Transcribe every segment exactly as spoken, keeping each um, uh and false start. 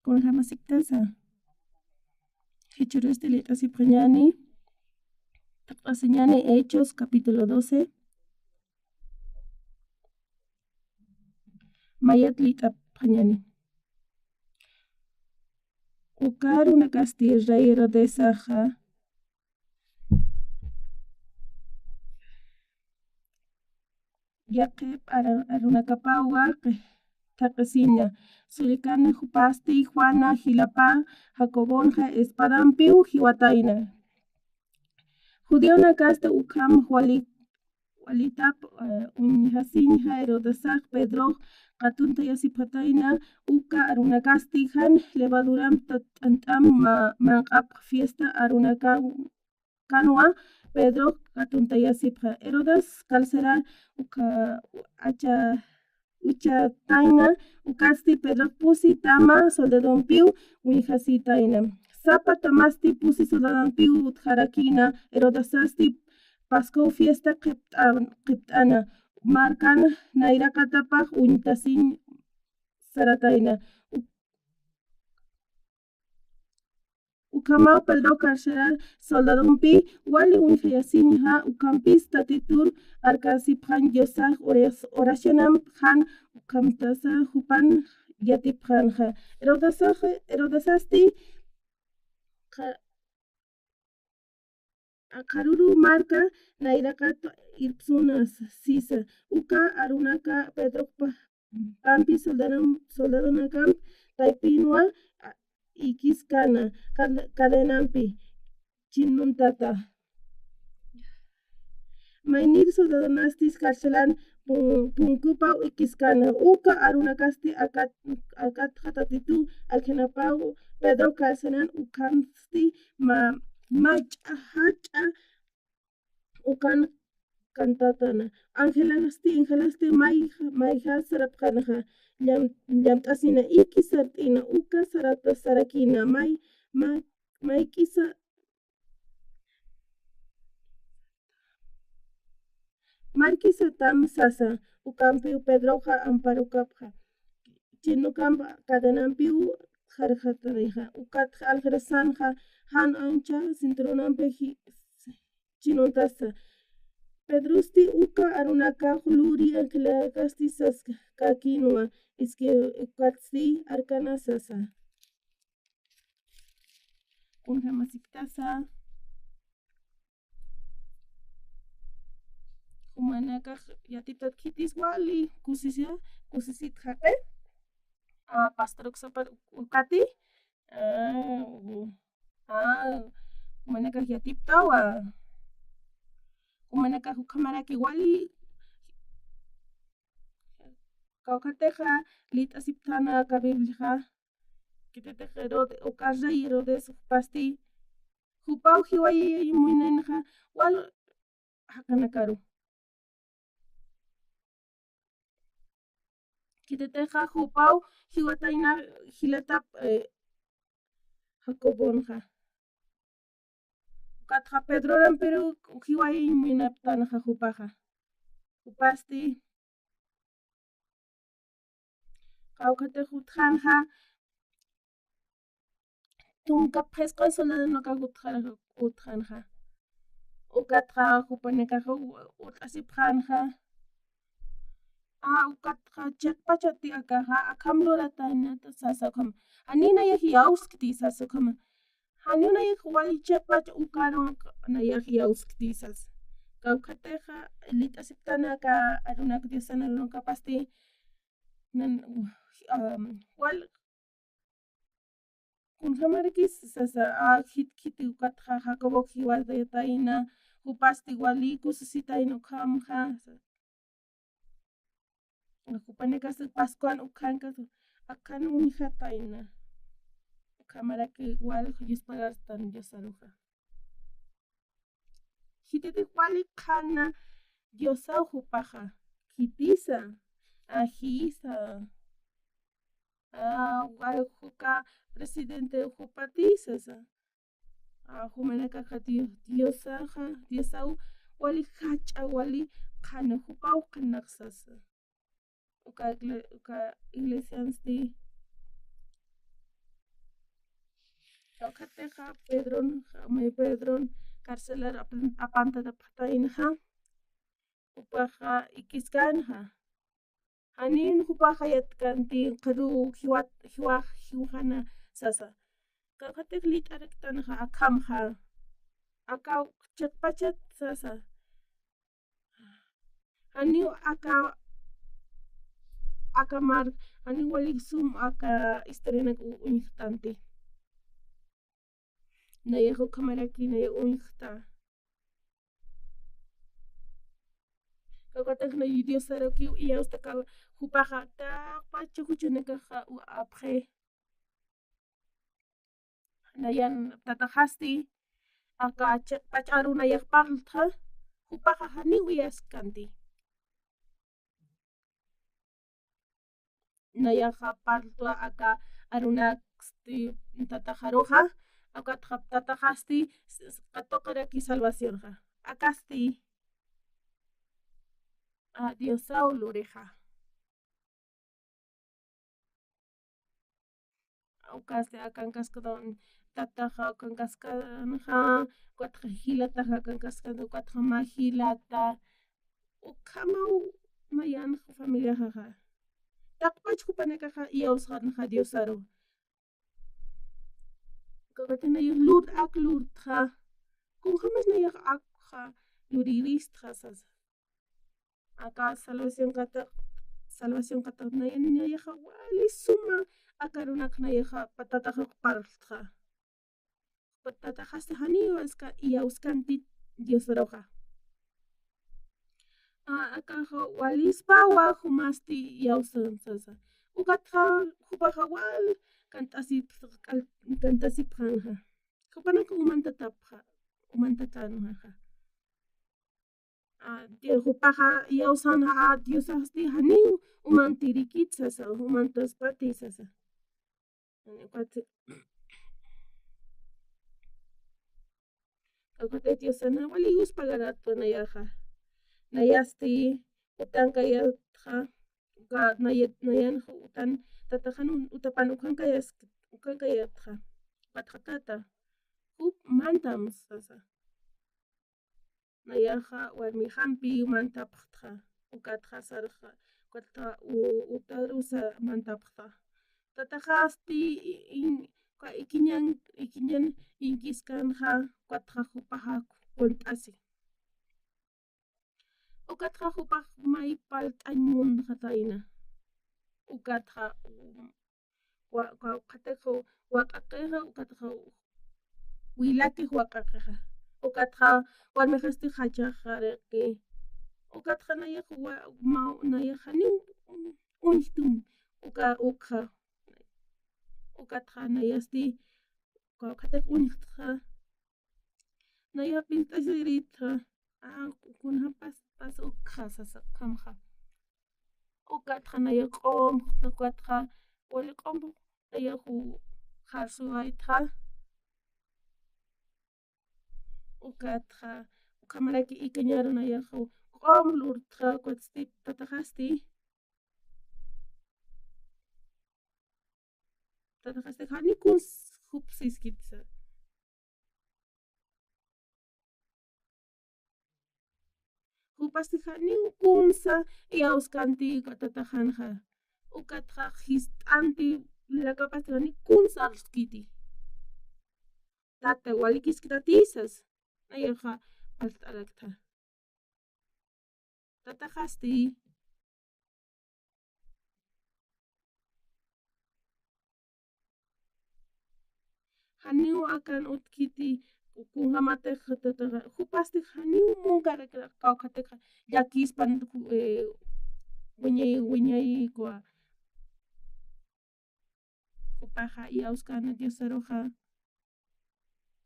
Kunjamasiktasa. Jichhürusti lit'asipxañäni, taqt'asiñäni Hechos, capítulo doce. Mayat lit'apxañäni. Uka arunakasti rey Herodesaxa yaqhip ara-, arunakapawa qi-, thaqhisiña. Sullkan jupasti Juana jilapa Jacobonxa espadampiw jiwatayna. Judionakasti ukham wali-, walitap, eh, uñjasiñja Herodesax Pedrox qatuntayasipxatayna, uka arunakasti jan levaduramp t'ant'am ma-, manq'apx fiesta arunakaw kanwa Pedrox katuntayasipxa. Herodes carcelar uka acha-, uchatayna, ukasti Pedrox pusi tama soldadompiw uñjasitayna. Sapa tamasti pusi soldadompiw utjarakïna, Herodesasti Pascow fiesta qhipt'an-, qhipt'ana, markan nayraqatapax uñtasiñ saratayna. Ukhamaw Pedro carcelar soldadompi wali uñjayasiñja, ukhampis Tatitur arkasipxañ Diosax oras-, oracionamp jan, ukhamtasa jupan yatipxänxa. Herodesax-, Herodesasti qa-, aqharuru marka nayraqat irpsuna sisa. Uka arunaka Pedrox pa-, pampi soldaram-, soldadonakamp taypinwa, a, ikiskana, kad-, cadenampi chinuntata. Maynir soldadonastis carcelan pun-, punkupaw ikiskana. Uka arunakasti akat-, akatxa Tatitu aljanapaw Pedro carcelan ukhamsti ma-, mach'a jach'a ukan kantatana. Angelasti, angelasti may, mayja sarapxanxa, llam-, llamt'asina, iki sart'ina, uka sarata sarakina, may, ma-, maykisa, markisatam sasa, ukampiw Pedroxa amparukapxa. Chinukamp cadenampiw jarjatarixa, ukatxa aljarasanxa, jan ancha cinturonampi ji-, chinuntasa. Pedrosti uka arunakax luri angelakasti saskakinwa, iski ukatsti arkana sasa. Kunjamasiktasa. Jumanakax yatiptat khitis wali kusisa, kusisit jaqi. A, pastor uksapa ukati. A, u-, a, jumanakax yatiptawa. Jumanakax ukhamaraki wali. Kawkhatixa lit'asiptana aka Bibliaxa. Khitinix Herode-, uka rey Herodes jupasti, jupaw jiwayay muynanxa, wal jaqinakaru. Khititixa jupaw jiwatayna jilatap, eh, Jacobonxa. Ukatxa Pedrorampiru jiwayay muynaptanxa jupaxa. Jupasti, kawkhatix utjanxa, tunka phisqa soldadonakax utjanxa, utjanxa. Ukatxa jupanakax u-, ut'asipxänxa. A, ukatxa chiqpachati akaxa, akham lurataynata sasa ukham. Janiw nayax iyawskti sasa ukham. Janiw nayax wali chiqpach ukaru nayax iyawskti sasa. Kawkhatixa lit'asiptana aka arunak Diosan arunakapasti, nan, am, wal kunjamarakis sasa, a, khit-, khiti ukatxa Jacobox jiwatayna, jupasti wali kusisitayna ukhamxa. Jupanakax Pascuan ukhankax, akan uñjatayna. Ukhamaraki wal yuspagartan Diosaruxa. Khititix wali qhana Diosaw jupaxa. Khitisa, ajisa. A, wal juka presidente jupatisa sa. A, jumanakaxa Dio-, Diosaxa, Diosaw wali jach'a wali qhana jupaw qhanaqsasa. Uka igle-, uka iglesiansti Ukatxa Pedron, may Pedron carcelar apan-, apantanapxtaynxa, jupaxa ikiskänxa. Janin jupaxa yatkanti qhiru jiwat, jiwax, jiwxana sasa. Kawkhatix lït'araktanxa akhamxa. Aka chiqpachat sasa. Janiw aka, aka mar, janiw wali sum aka historianak u-, uñjtanti. Nayax ukhamaraki naya uñjta. Kawkhatix nayi Diosarukiw iyawstaka jupaxa taqpacha juchanakaxa u apxi. Nayan tataxasti, aka chiqpach aru nayax parltxa, jupaxa janiw iyawskanti. Nayaxa parltwa aka arunaksti tataxaruxa, aka tataxasti, s-, s-, katuqiraki salvacionxa. Akasti, a, Diosaw lurixa. Ukasti akankasktan tataxa, akankasktanxa, ukatxa jilataxa, akankasktan, ukatxa mä jilata, ukhamaw nayanxa familiaxaxa. Taqpach jupanakaxa iyawsxanxa Diosaru. Kawkhatix nayax lur ak lurtxa, kunjamas nayax akxa luriristxa sasa. Aka salvacionkatix, salvacionkatix nayan, nayaxa wali suma aka arunak nayaxa tataxa parltxa. Tataxasti janiw iyawska, iyawskanti Diosaruxa. A, akaxa walispawa jumasti iyawsan sasa. Ukatxa jupaxa wal kant'asip-, kant'asipxänxa. Jupanaka umantatapxa, umantatanxa. A, Di-, jupaxa iyawsanxa, a, Diosasti janiw umantirikit sasa, umantaspati sasa. Ukatxa, ukatxa Diosana wali yuspagaratwa nayaxa. Nayasti utankayatxa, uka naya-, nayanxa utan tataxan un-, utapan ukankayas-, ukankayatxa. Ukatxa tata, jup mantam sasa. Nayaxa warmixampi mantapxtxa, ukatxa sarxa, ukatxa u-, utarusa mantapxta. Tataxasti i-, in-, uka ikiñan, ikiñan inkiskanxa, ukatxa jupaxa kunt'asi. Ukatxa jupax may palt'añ munxatayna. Ukatxa, um, wa-, wa-, ukatxa waq'aqixa, ukatxa wilakix waq'aqixa. Ukatxa warmixasti jachaxaraki. Ukatxa nayax wa-, ma-, nayax janiw uñjtum, uka, ukxa. Ukatxa nayasti, uka, ukatxa uñjtxa. Nayax pint'asiritxa, a, kunjapas, pas ukxa sasa ukhamxa. Ukatxa nayax q'umx, ukatxa wali q'umx, nayax u-, jarsuwaytxa. Ukatxa, ukhamaraki ikañaru nayax q'umx lurtxa, ukatsti tataxasti. Tataxasti jani kuns jup siskitsa. Jupasti janiw kunsa iyawskanti tataxanxa. Ukatxa jist'anti lakapasti jani kuns arlskiti. Tata, walikiskitati sas. Nayaxa palt'araktxa. Tataxasti. Janiw akan utjkiti, kunjamatix tataxa, jupasti janiw munkarakta kawkhatix llakispan, eh, wiñay, wiñay, kua. Jupaxa iyawskana Diosaruxa.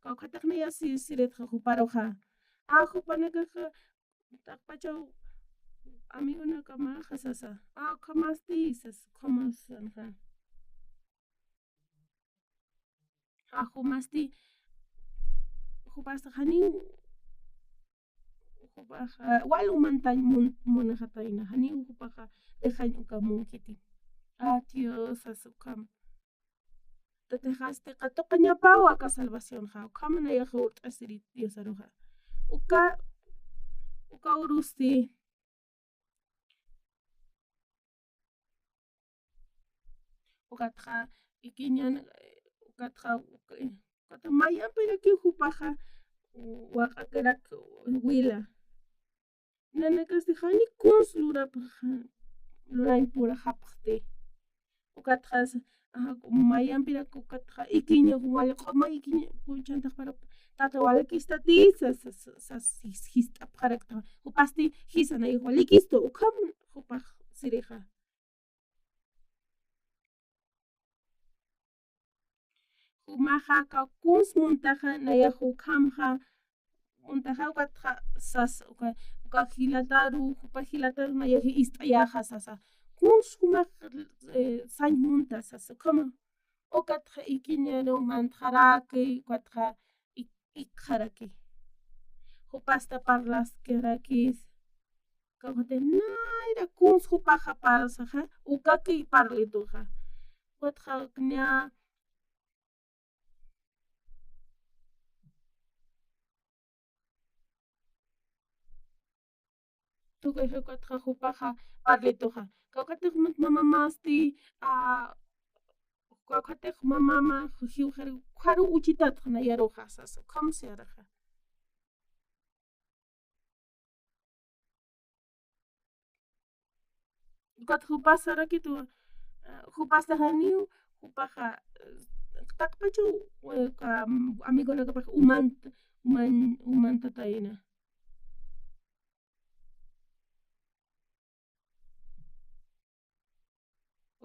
Kawkhatix naya si-, siritxa juparuxa. A, jupanakaxa taqpachaw amigonakamaxa sasa. A, ukhamasti sas, ukhamasanxa. A, jumasti, jupasti janiw jupaxa, wal umantañ mun-, munxatayna, janiw jupaxa dejañ uka munkiti. A, Dios, sas ukham. Tatixasti qatuqañapaw aka salvacionxa, ukham nayaxa urt'asirit Diosaruxa. Uka, uka urusti, ukatxa ikiñan, ukatxa, uka, ukatxa mayampirakiw jupaxa waq'akirak wila. Nanakasti jani kuns lurapxa, lurañ purapxti. Ukatxa, ajá, mayampirak ukatxa ikiña wali q'uma ikiña kuchantax para tata walikistati, sa, sa, sa, sa, sis-, jist'apxarakta. Jupasti jisa nayax walikistu, ukham jupax sirixa. Jumaxa kaw kuns muntaxa nayax ukhamxa, muntaxa ukatxa sasa, uka, uka jilataru, jupa jilataru nayax ist'ayaxa sasa. Kuns jumax, eh, sañ munta sasa, ukhama. Ukatxa ikiñaru mantxaraki, ukatxa ik-, ikxaraki. Jupasta parlaskiraki. Kawkhatix nayra kuns jupaxa parlsaxa, ukaki parlituxa. Ukatxa ña tukuy ukatxa jupaxa parlituxa. Kawkhatix mamamasti, a, kawkhatix mamama jiwxir, ukharu uchitatxa nayaruxa sasa, ukham siyaraxa. Ukat jupas sarakitu, eh, jupas janiw, jupaxa, eh, taqpachaw, eh, ka, amigonakapax uman, uman, umantatayna.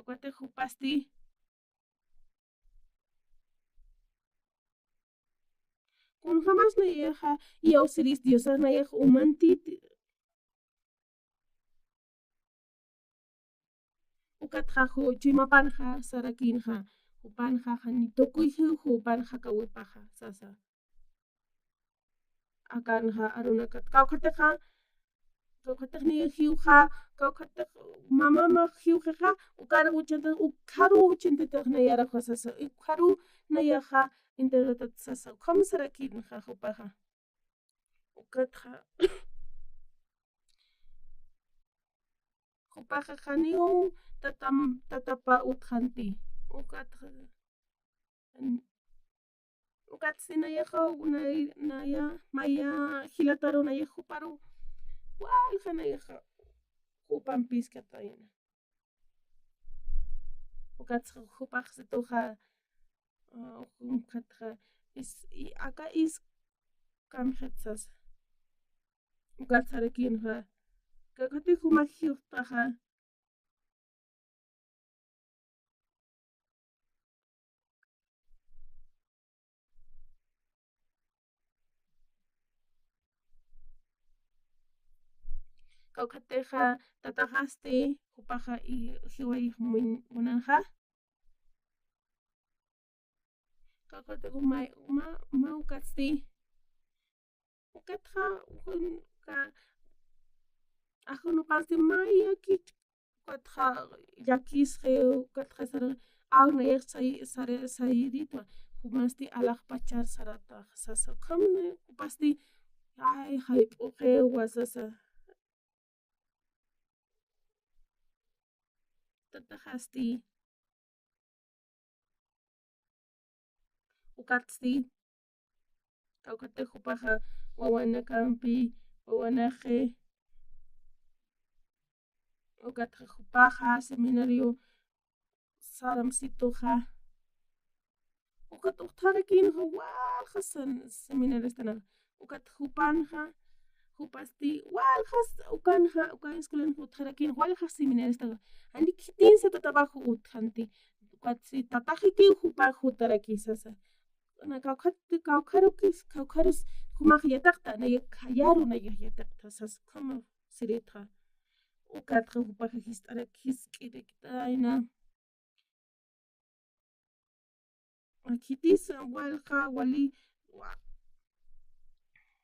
Ukatix jupasti. Kunjamas nayaxa, iyawsiris Diosa nayax umantit. Ukatxa ju-, chuymapanxa sarakinxa, jupanxa jani tukuy jiw, jupanxa kawipaxa, sasa. Akanxa arunakat kawkhatix, kawkhatix niya jiwxa, kawkhatix mamama jiwxixa, ukaru uchanta, ukharu uchantatix nayaraxa sasa, ukharu nayaxa internetat sasa, ukham sarakinxa jupaxa. Ukatxa, jupaxa janiw tatam-, tatapa utjanti. Ukatxa, ukatsti nayaxa, nay-, naya, maya, jilataru nayax juparu, walja nayaxa, jupampis katayna. Ukatxa jupax situxa, ah, ukatxa, is, i, aka is, kamxit sasa. Ukat sarakinxa, kawkhatix jumax jiwxtaxa. Kawkhatixa tataxasti, jupaxa i jiway mun-, munanxa. Kawkhatix uma, uma, uma ukatsti. Ukatxa, jun, ka, ajunupasti mayakit, ukatxa llakisxi, ukatxa sara, aw nayax say-, sara, sayiritwa, jumasti alaxpachar sarata, sasa, ukham, jupasti, ay, jayp'uxiwa, sasa. Tataxasti. Ukatsti, kawkhatix jupaxa wawanakampi, wawanaxi, ukatxa jupaxa seminario saramsituxa, ukat utjarakinxa walja san-, seminaristanaka. Ukat jupanxa, jupasti, waljas, ukanxa, uka escuelanxa utjarakin, waljas seminaristanxa. Jani khitinsa tatapax utjanti. Ukatsti tataxikiw jupax jutaraki sasa. Na kawkhat, kawkharukis, kawkharus, jumax yatiqta, nayax khayaru, nayax yatiqta sasa, ukhama siritxa. Ukatxa jupaxa jist'arak, jisk'irakitayna. Khitis walja wali, wa-,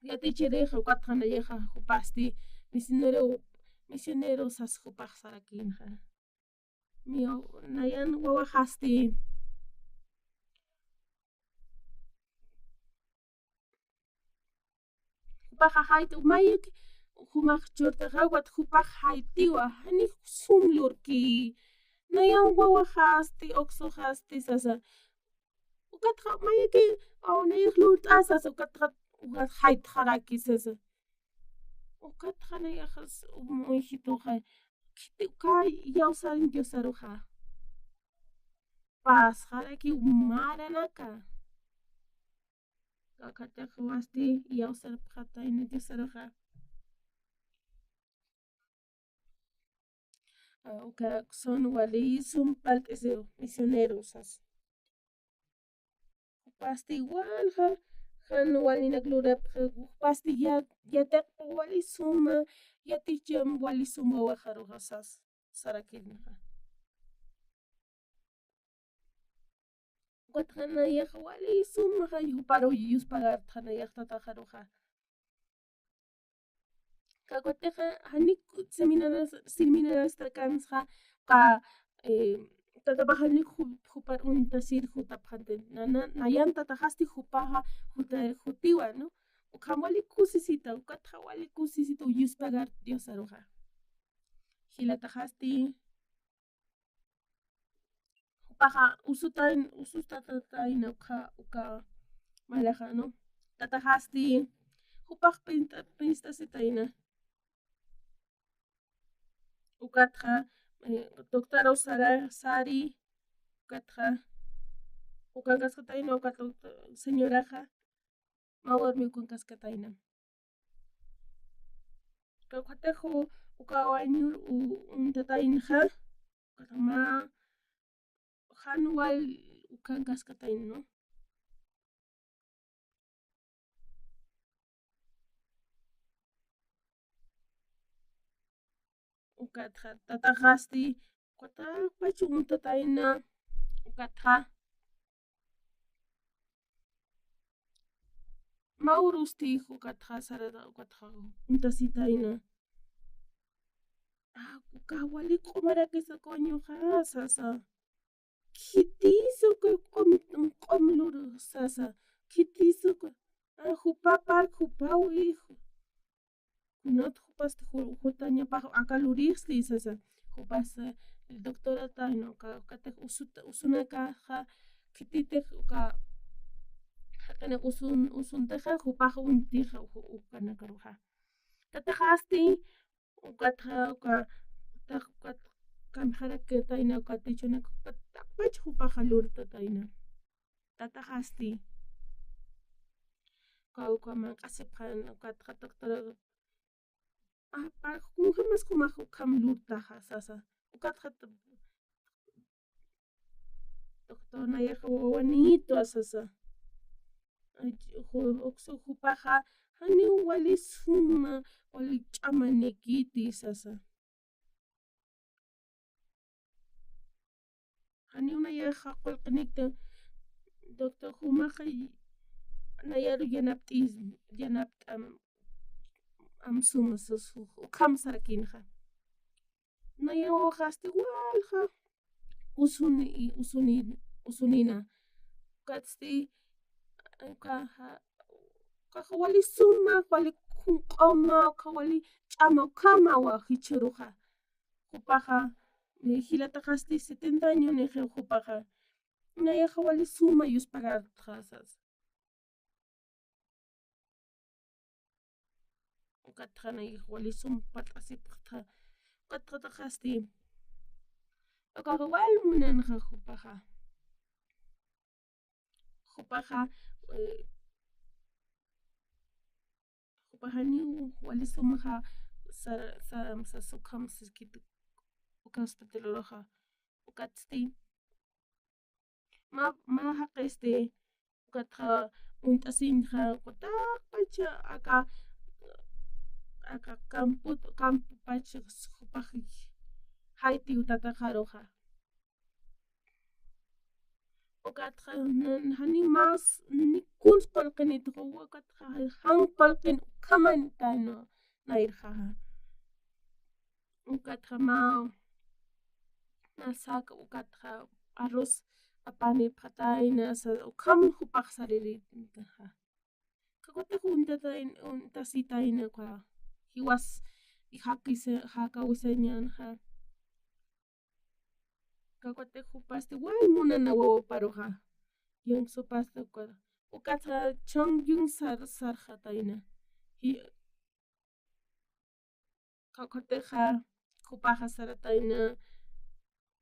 yatichirixa, ukatxa nayaxa jupasti misionero, misionero sas jupax sarakinxa. Miyo, nayan wawaxasti. Jupaxa jayt'u mayuki, jumax churtaxa, ukat jupax jayt'iwa, jani sum lurki. Nayan wawaxasti, uksuxasti sasa. Ukatxa mayuki, aw nayax lurt'a sasa, ukatxa, ukat jayt'xaraki sasa. Ukatxa nayaxas, muyjituxa, khiti uka iyawsañ Diosaruxa. Pasxaraki maranaka. Ukatxa jawasti iyawsarpxatayna Diosaruxa. Uka son wali sum parlt'isiw misionero sas. Jupasti walja, jan walinak lurapxa, jupasti ya, yatiqpa wali suma, yaticham wali suma wawaxaruxa sas, sarakirnaxa. Ukatxa nayax wali sumaxa juparu yuspagartxa nayax tataxaruxa. Ukatxa janik seminaras, seminarasta kansxa, ka, eh, tatapax janik ju-, jupar uñtasir jutapxanti, na, na, nayan tataxasti jupaxa juta-, jutiwa, ¿no? Ukham wali kusisita, ukatxa wali kusisita yuspagar Diosaruxa. Jilataxasti, jupaxa usutan, usustatayna uka, uka malaxa, ¿no? Tataxasti, jupax pinta-, pintasitayna. Ukatxa, eh, doctora sara, sari, ukatxa, ukankaskatayna, uka doctor, señoraxa, mä warmi ukankaskatayna. Ukatxa uka wañur u-, uñtataynxa, ukatxa mä jan wal ukankaskatayna, ¿no? Ukatxa tataxasti, ukatxa pach uñtatayna, ukatxa mä urusti, ukatxa sarata, ukatxa uñtasitayna. Ah, uka wali q'umarakisa coñoxa, sasa. Khitisa uka q'um, q'um lurux sasa. Khitisa uka, ah, jupapar, jupawi. Kunat jupasti ju-, jutañapax aka lurixsti sasa. Jupas, eh, doctorata, ¿no? Ka, katix usuta, usunakaxa, khititix uka, jaqinix usun, usuntixa, jupax uñtixa, ju-, ukanakaruxa. Tataxasti, ukatxa, uka, taq, ukat, kamjarakitayna, ukat, tichunak, ukat, taqpach jupaxa lurtatayna. Tataxasti. Uka, uka, manq'asipxan, ukatxa, doctora, ah, pa, kunjamas jumax ukham lurtaxa, sasa. Ukatxa, doctor, nayaxa wawanitwa sasa. Ay, ju-, uksu jupaxa, janiw wali suma, wali ch'amanikiti sasa. Janiw nayaxa qullqinikta, doctor, jumaxa nayaru yanapt'is, yanapt'am, am suma sas, ukham sarakinxa. Nayaw uxasti walja usuni, usuni, usunina. Ukatsti, ukaxa, ukaxa wali suma, wali q'uma, uka wali ch'ama, ukhamawa jichhüruxa. Jupaxa, eh, jilataxasti setenta añonixi jupaxa. Nayaxa wali suma yuspagartxa sasa. Ukatxa nayax wali sum parlt'asipxta. Ukatxa tataxasti. Ukaxa wal munanxa jupaxa. Jupaxa, eh, jupaxa janiw wali sumaxa sar-, saram sas ukham siskit uka hospital uruxa. Ukatsti. Mä, mä jaqisti, ukatxa uñt'asiñxa, uka taqpach aka, aka camput, campupach jupax jaytiw tataxaruxa. Ukatxa nan, janiw mas ni kuns qullqinitxa, ukatxa jan qullqin ukhamanitayna nayrxaxa. Ukatxa mä, mä saka, ukatxa arroz apanipxatayna, sa, ukham jupax saririnitaxa. Uka Ukat uñtatayn, uñtasitayna uka jiwas jakisa, jakawisañänxa. Ukat jupasti wal munana wawaparuxa. Yun supasti uka. Ukatxa chhun yun sar, sarxatayna. Ji-, Ukatxa, jupaxa saratayna,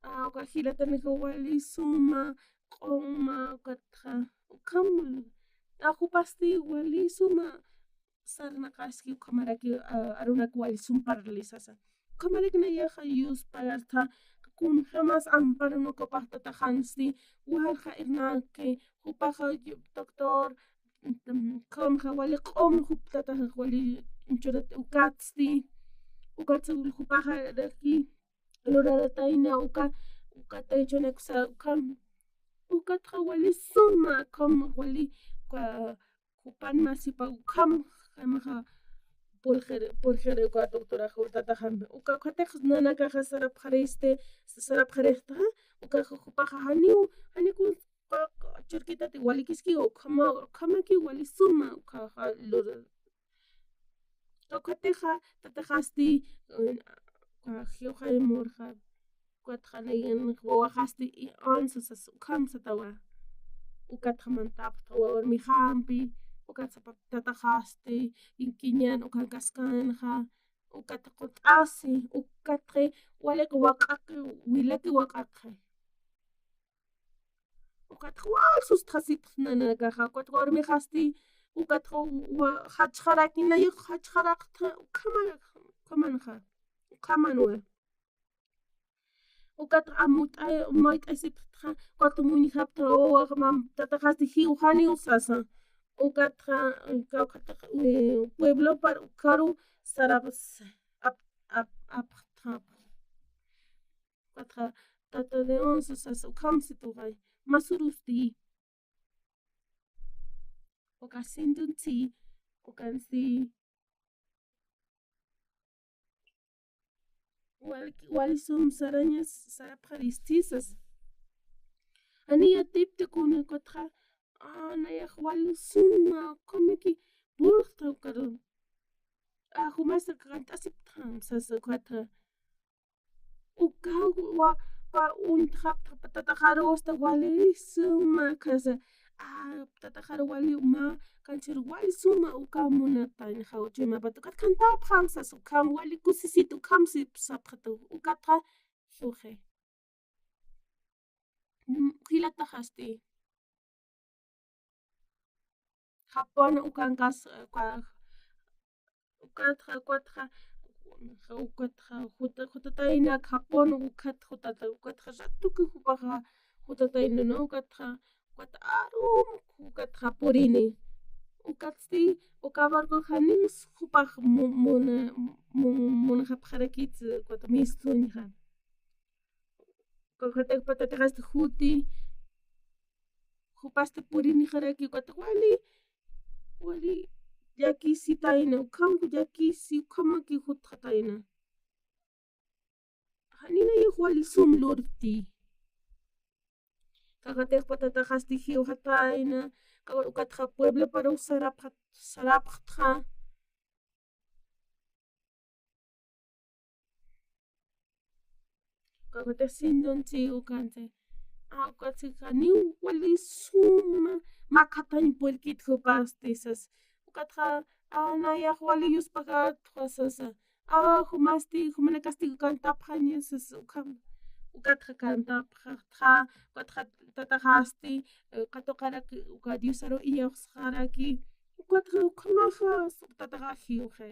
a, uka jilatanaka wali suma, q'uma, ukatxa, ukham, a, jupasti wali suma, sarnaqaski ukhamaraki, a, arunak wali sum parli sasa. Ukhamaraki nayaxa yuspagartha, kunjamas amparanakapax tataxansti, walja irnaki, jupaxa, doctor, Ukhamaxa wali q'um jup tataxa wali churati ukatsti, ukatsti jupaxaraki luraratayna uka, ukataychunaksa ukham, ukatxa wali suma, ukham wali, uka, jupan masipa ukham, ukhamaxa purxir, purxir uka doctoraxa tataxampi. Uka ukatix nanakaxa sarapxaristi, sarapxarixtaxa, uka jupaxa janiw, janiw kun Churkitati walikiski ukhama, ukhamaki wali suma, ukhaxa lur. Ukhatixa, tataxasti, eh, ukha jiwxay murxa, ukatxa nayan wawaxasti, i ansasas, ukham satawa. Ukatxa mantapxta warmixampi, ukat sapa tataxasti, inkiñan, ukan kaskanxa, ukat qunt'asi, ukatxi, waliq waq'aqi, wilaki waq'aqi. Ukat wal sustxasitx nanakaxa, ukat warmixasti, ukat wa-, jachxaraki, nayax jachxaraqtxa, ukhama-, ukhamanxa, ukhamanwa. Ukat amuyt'ay-, mayt'aysipxtxa, ukat muñjapxta, wawax mam-, tataxasti jiw janiw sasa. Ukatxa, uka-, ukatxa, eh, pueblo par ukaru sarapxsa, ap-, ap-, apxtxa. Ukatxa, tata de once sasa, ukham situxay, masurusti. Uka sintunti, ukansti. Wal-, wali sum sarañas, sarapxaristi sasa. Ani yatipti kuna ukatxa, a, nayax wali suma, ukhamaki, purxta ukaru. A, jumasa kant'asipxtam sasa ukatxa. Uka wa, wa uñtxapxta tataxarusta wali suma kasa. A, tataxaru wali uma, kanchur wali suma uka munatañxa, uchuymapata ukat kantapxam sasa, ukham wali kusisitu, ukham sip sapxatu, ukatxa, suxi. Mm, jilataxasti. Japón ukankas, eh, uka-, ukatxa, ukatxa, ukatxa, juta-, jutataynak Japón ukat jutata-, ukatxa ratuki jupaxa jutatayna, ¿no? Ukatxa, ukat arum, ukatxa purini. Ukatsti, uka barco janis jupax mu-, muna-, mu-, munxapxarakit, ukat mistuñxa. Ukatxa tataxasti juti, jupasti purinixaraki, ukat wali, wali llakisitayna, ukhamku llakisi, ukhamaki jutxatayna. Janina yux wali sum lurti. Kawkatix patataxasti jiwxatayna, kawa-, ukatxa pueblo paru sarapxat-, sarapxtxa. Kawkatix sintunti ukanti. A, ukatsi janiw wali suma, makhatañ puerquit jupasti sas. Ukatxa, a, nayax wali yuspaxat, sasa. A, jumasti, jumanakasti kantapxaña, sas, ukham. Ukatxa kantapxaxtxa, ukatxa tataxasti, eh, katuqaraki, uka Diosaru iyawsxaraki. Ukatxa ukhamaxa, tataxax jiwxi.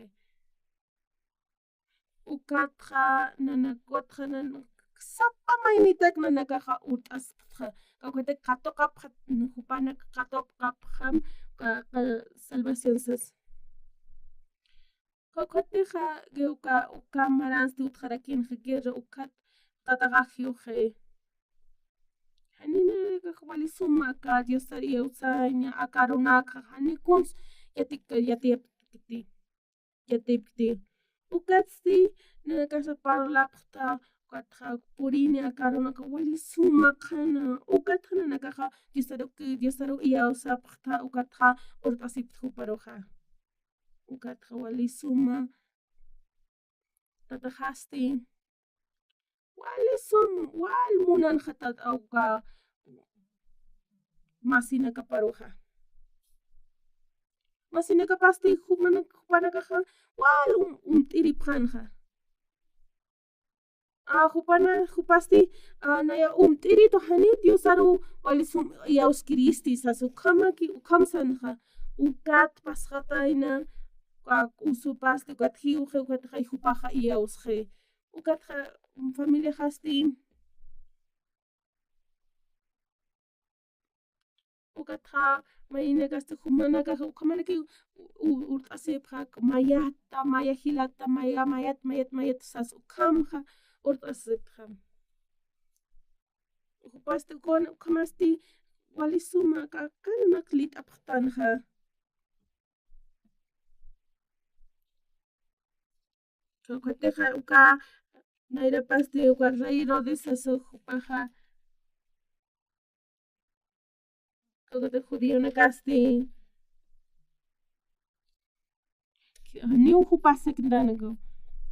Ukatxa, nanak, ukatxa, nanak, sapa maynitak nanakaxa ut'aspxta. Kawkhatak katuqapxat, jupanak katuqapxam, ka, ka, salvación sas. Kawkhatixa, ge uka, uka maransti utxarakinxa guerra ukat, tataxax jiwxi. Janinakax wali suma aka Diosar iyawsaña, aka arunakxa, jani kuns, yatik, yatiyapkiti. Yatipkiti. Ukatsti, nanakasa parlapxta, ukatxa purini aka arunaka wali suma qhana, ukatxa nanakaxa Diosaru, Diosaru iyawsapxta, ukatxa urt'asipxta juparuxa. Ukatxa wali suma tataxasti, wali sum, wal munanxa tata uka masinakaparuxa. Masinakapasti jupana-, jupanakaxa wal um-, umt'iripxänxa. A, jupana, jupasti, a, naya umt'iritu janiw Diosaru wali sum iyawskiristi sasa ukhamaki, ukham sanxa. Ukat pasxatayna, uka k'usupasti, ukat jiwxi, ukat jay jupaxa iyawsxi. Ukatxa, mm, familiaxasti. Ukatxa, mayinakasti jumanakaxa, ukhamanaki u-, u-, urt'asipxa, mayata, maya jilata, maya, mayat, mayat, mayat, sas ukhamxa, urt'asipxa. Jupasti, ukhamasti, wali suma, ka-, karunak lit'apxtanxa. Kawkhatixa uka nayrapasti uka rey Herodes sasa jupaxa. Kawkhati judíonakasti. Niw jupax sektanaka.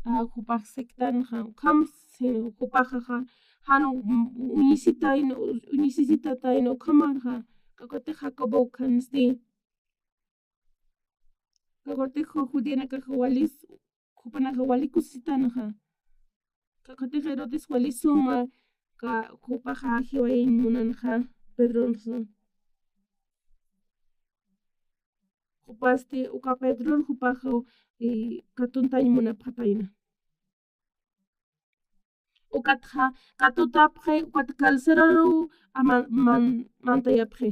A, jupax sektanxa. Ukham si jupaxaxa. Jan u-, uñisitayna, uñisisitatayna ukhamarxa. Kawkhati Jacobo ukhansti. Kawkhatixa judíonakaxa walis, jupanakaxa wali kusitanxa. Kawkhatixa Herodes wali suma, ka, jupaxa jiwayañ munanxa, Pedronsa. Jupasti, uka Pedror jupaxa, eh, katuntañ munapxatayna. Ukatxa, katutapxi, ukat carcelaru, a, man-, man-, mantayapxi.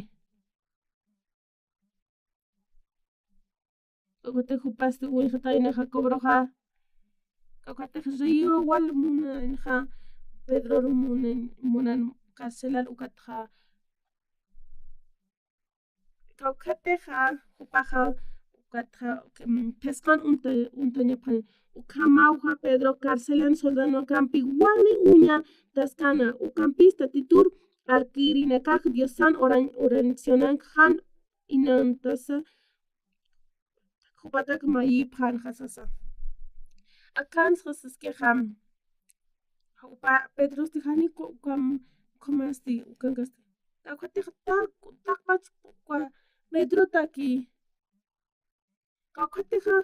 Kawkhatixa jupasti uñjatayna Jacoboruxa. Kawkhatixa rey wal munanxa, Pedror munan, munan carcelar ukatxa. Kawkhatixa, jupaxa, ukatxa, mm, phisqan unta-, untañapxi. Ukhamawxa Pedro carcelan soldadonakampi wali uñataskana. Ukampista Tatitur arkirinakax Diosan orañ-, oracionank jan inantasa jupatak mayipxänxa sasa. Akansa saskixa, jupa Pedrosti jani ku-, ukam-, ukhamasti, ukankasti. Kawkhatixa tak-, takpach uka Pedrotaki. Kawkhatixa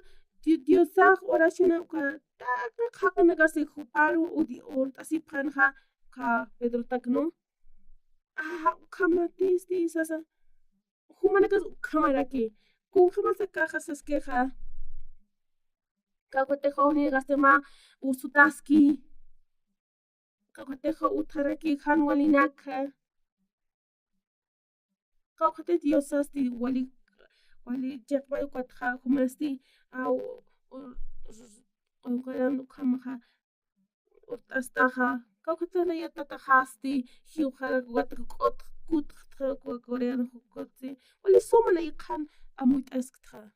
Di-, Diosax oracionan uka taqi qhaqinakasti juparu u di-, urt'asipxänxa uka Pedrotak, ¿no? A, ukhamatisti sasa. Jumanakas ukhamaraki. Kunjamas akaxa saskixa. Kawkhatixa uñjasti mä usutaski. Kawkhatixa utjaraki jan walinaka. Kawkhati Diosasti wali, wali chiqpay ukatxa jumasti, a, u-, u-, u-, ukaran ukhamaxa urt'astaxa, kawkhati naya tataxasti, jiwxarak ukat k'ut, k'ut, coreano, k'utsi, wali suma nay qhan amuyt'asktxa.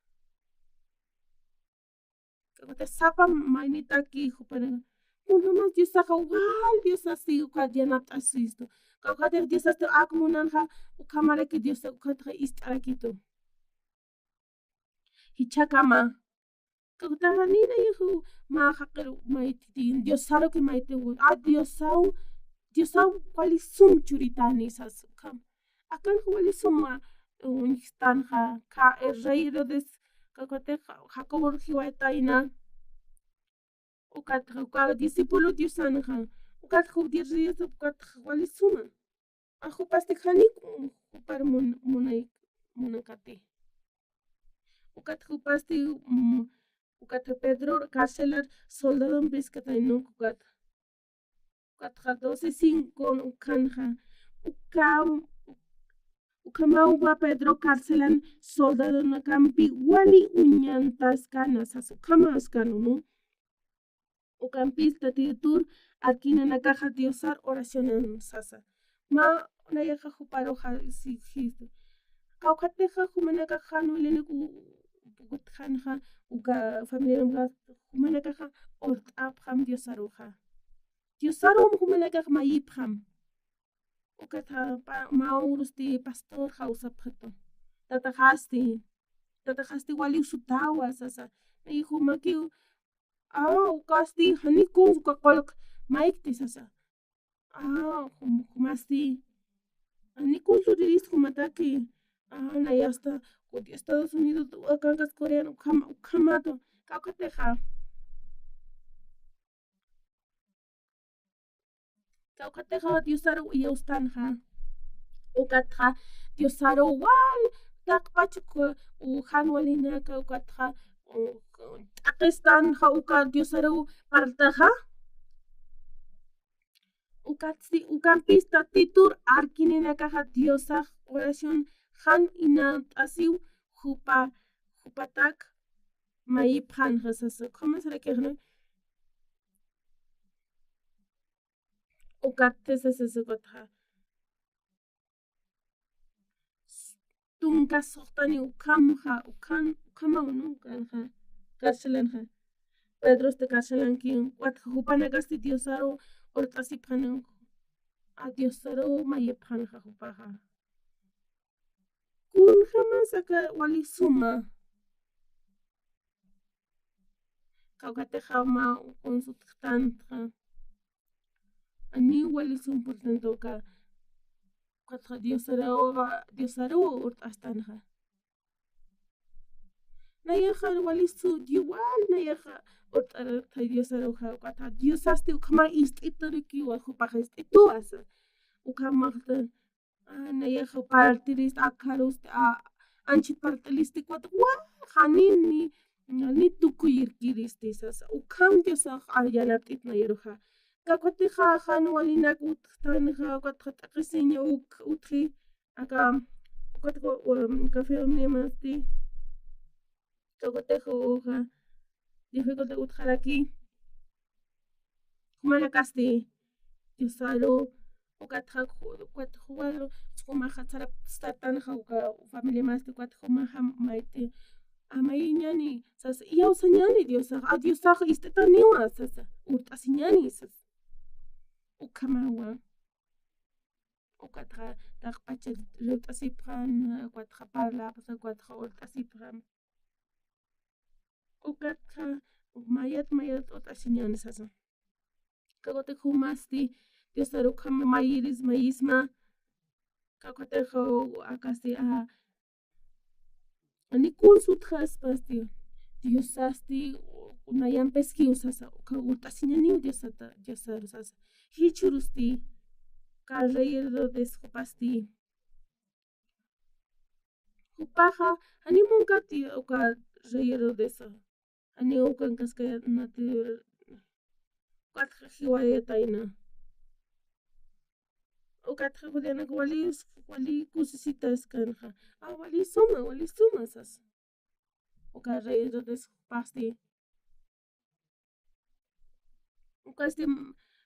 Kawkhati sapa maynitaki jupanaka. Kunjamas Diosaxa wal Diosasti ukat yanapt'asistu. Kawkhati Diosasti ak munanxa, ukhamaraki Diosax ukatxa ist'arakitu. Jichhakama. Kawkhati janina yaju mä jaqiru mayti, Diosaruki mayti, a Diosaw, Diosaw wali sum churitani sas ukham. Akanxa wali suma uñjtanxa, ka, eh, rey Herodes, kawkhati Ja-, Jacobor jiwaytayna. Ukat, uka discípulo Diosanxa. Ukat judío rey, ukat wali suma. A jupasti janik, jupar mun-, munay-, munankati. Ukat jupasti, mm, ukat Pedro carcelar soldadon piskatayna ukat. Ukatxa doce cinco ukhanxa, ukham-, ukhamawpa Pedro carcelan soldadonakampi wali uñantaskana sasa, ukhamaskana, ¿no? Ukampis Tatitur arkinanakaxa Diosar oracionan sasa. Mä nayaxa juparuxa si, si, kawkhatixa jumanakaxa jan walinak u-, ukutjanxa, uka familiaruxa, jumanakaxa urt'apxam Diosaruxa. Diosarum jumanakax mayipxam. Ukatxa pa-, mä urusti pastor jawsapxatu. Tataxasti, tataxasti wali usutawa sasa. Ni jumakiw, a, ukasti, jani kunsa uka qullq maykti sasa. A, jum-, jumasti. Jani kunsa uririst jumataki. A, nayasta, kuti Estados Unidos, ukankas Corean, ukham-, ukhamatu. Kawkhatixa. Kawkhatixa Diosaru iyawstanxa. Ukatxa Diosaru wal taqpach uk, u, jan walinaka ukatxa, u, t'aqistanxa uka Diosaru parltaxa. Ukatsti, ukampis Tatitur arkininakaxa Diosax oración jan inamt'asiw jupa, jupatak mayipxanxa sasa. ¿Cómo será que no? Ukat sasa, sasa, ukatxa. Tunka suxtani ukhamxa, ukham, ukhamaw nunkanxa, carcelanxa. Pedrosti carcelanki, ukatxa jupanakasti Diosaru urt'asipxananku. A Diosaru mayipxanxa jupaxa. Kunjamas aka wali suma. Kawkhatixa mä kunsa utjtanxa. Janiw wali sum, por tanto, uka, ukatxa Diosaru, Diosaru urt'astanxa. Nayaxa wali su, igual nayaxa urt'artay Diosaruxa, ukatxa Diosasti ukhama ist'iturukiwa, jupaxa ist'ituwa sasa. Ukhamaxta, a, nayaxa parltirist, akharusti, a, anchhit parlt'ilisti, ukatxa wal, jani ni, ni tukuyirkiristi sasa. Ukham Diosax, a, yanapt'it nayaruxa. Kawkhatixa jan walinak utjtanxa, ukatxa t'aqhisiñ uk, utji, aka, ukatxa, um, café unimasti. Kawkhatixa uka dificultad utjaraki. Jumanakasti Diosaru, ukatxa, ukatxa wal, jumaxa sarapt'astanxa uka familiamasti, ukatxa jumaxa mayti, amayiñani sasa, iyawsañani Diosax, a Diosax ist'itaniwa sasa, urt'asiñani sasa. Ukhamawa. Ukatxa taqpacha riwt'asipxam, ukatxa parlapxam, ukatxa urt'asipxam. Ukatxa mayat mayat urt'asiñani sasa. Kawkhati jumasti Diosaru ukham mayiris mayisma. Kawkhatixa akasti, a, jani kunsa utjaspasti, Diosasti, nayampiskiw sasa, uka urt'asiñaniw Diosata, Diosaru sasa. Jichhürusti, uka rey Herodes jupasti. Jupaxa, jani munkati uka rey Herodesa. Jani ukankaskayät nati, ukatxa jiwayatayna. Ukatxa judianak wali, wali kusisitaskanxa. A, wali suma, wali suma sasa. Uka rey Herodes jupasti. Ukasti,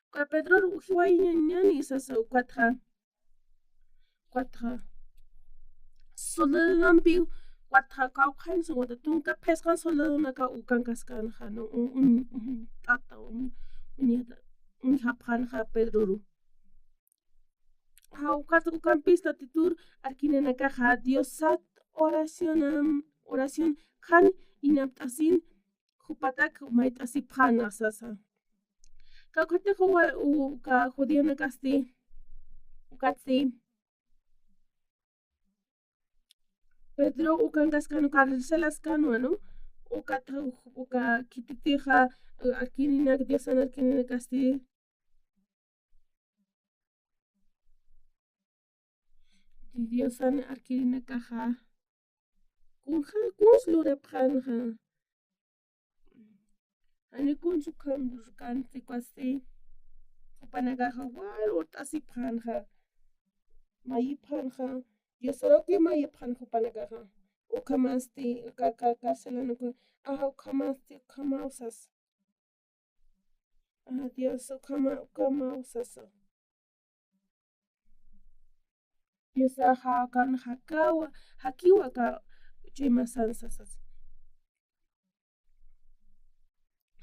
uka Pedroru jiwayañani sasa, ukatxa. Ukatxa. Soldadonampiw, ukatxa kawkhansa, ukatxa tunka phisqan soldadonaka ukankaskanxa, ¿no? Un, un, un t'ata, un, uñata, uñjapxanxa Pedroru. Jawkat ukampis Tatitur arkininakaxa Diosat oracionam, oración jan inapt'asin jupatak mayt'asipxäna sasa. Kawkhatix uka judíonakasti, ukatsti Pedro ukankaskan, uka carcelaskan, ¿no? Ukat, uka khititixa, eh, arkininak, Diosan arkininakasti. Diosan arkininakaxa. Kunja, kuns lurapxänxa. Jani kuns ukham lurkanti, ukasti. Jupanakaxa wal urt'asipxänxa. Mayipxänxa. Diosaruki mayipxän jupanakaxa. Ukhamasti, ka, ka, carcelanaka. Aja, ukhamasti, ukhamaw sasa. Aja, Dios, ukhama, ukhamaw sasa. Diosaxa kan jakawa, jakiwa aka chuymasan sasas.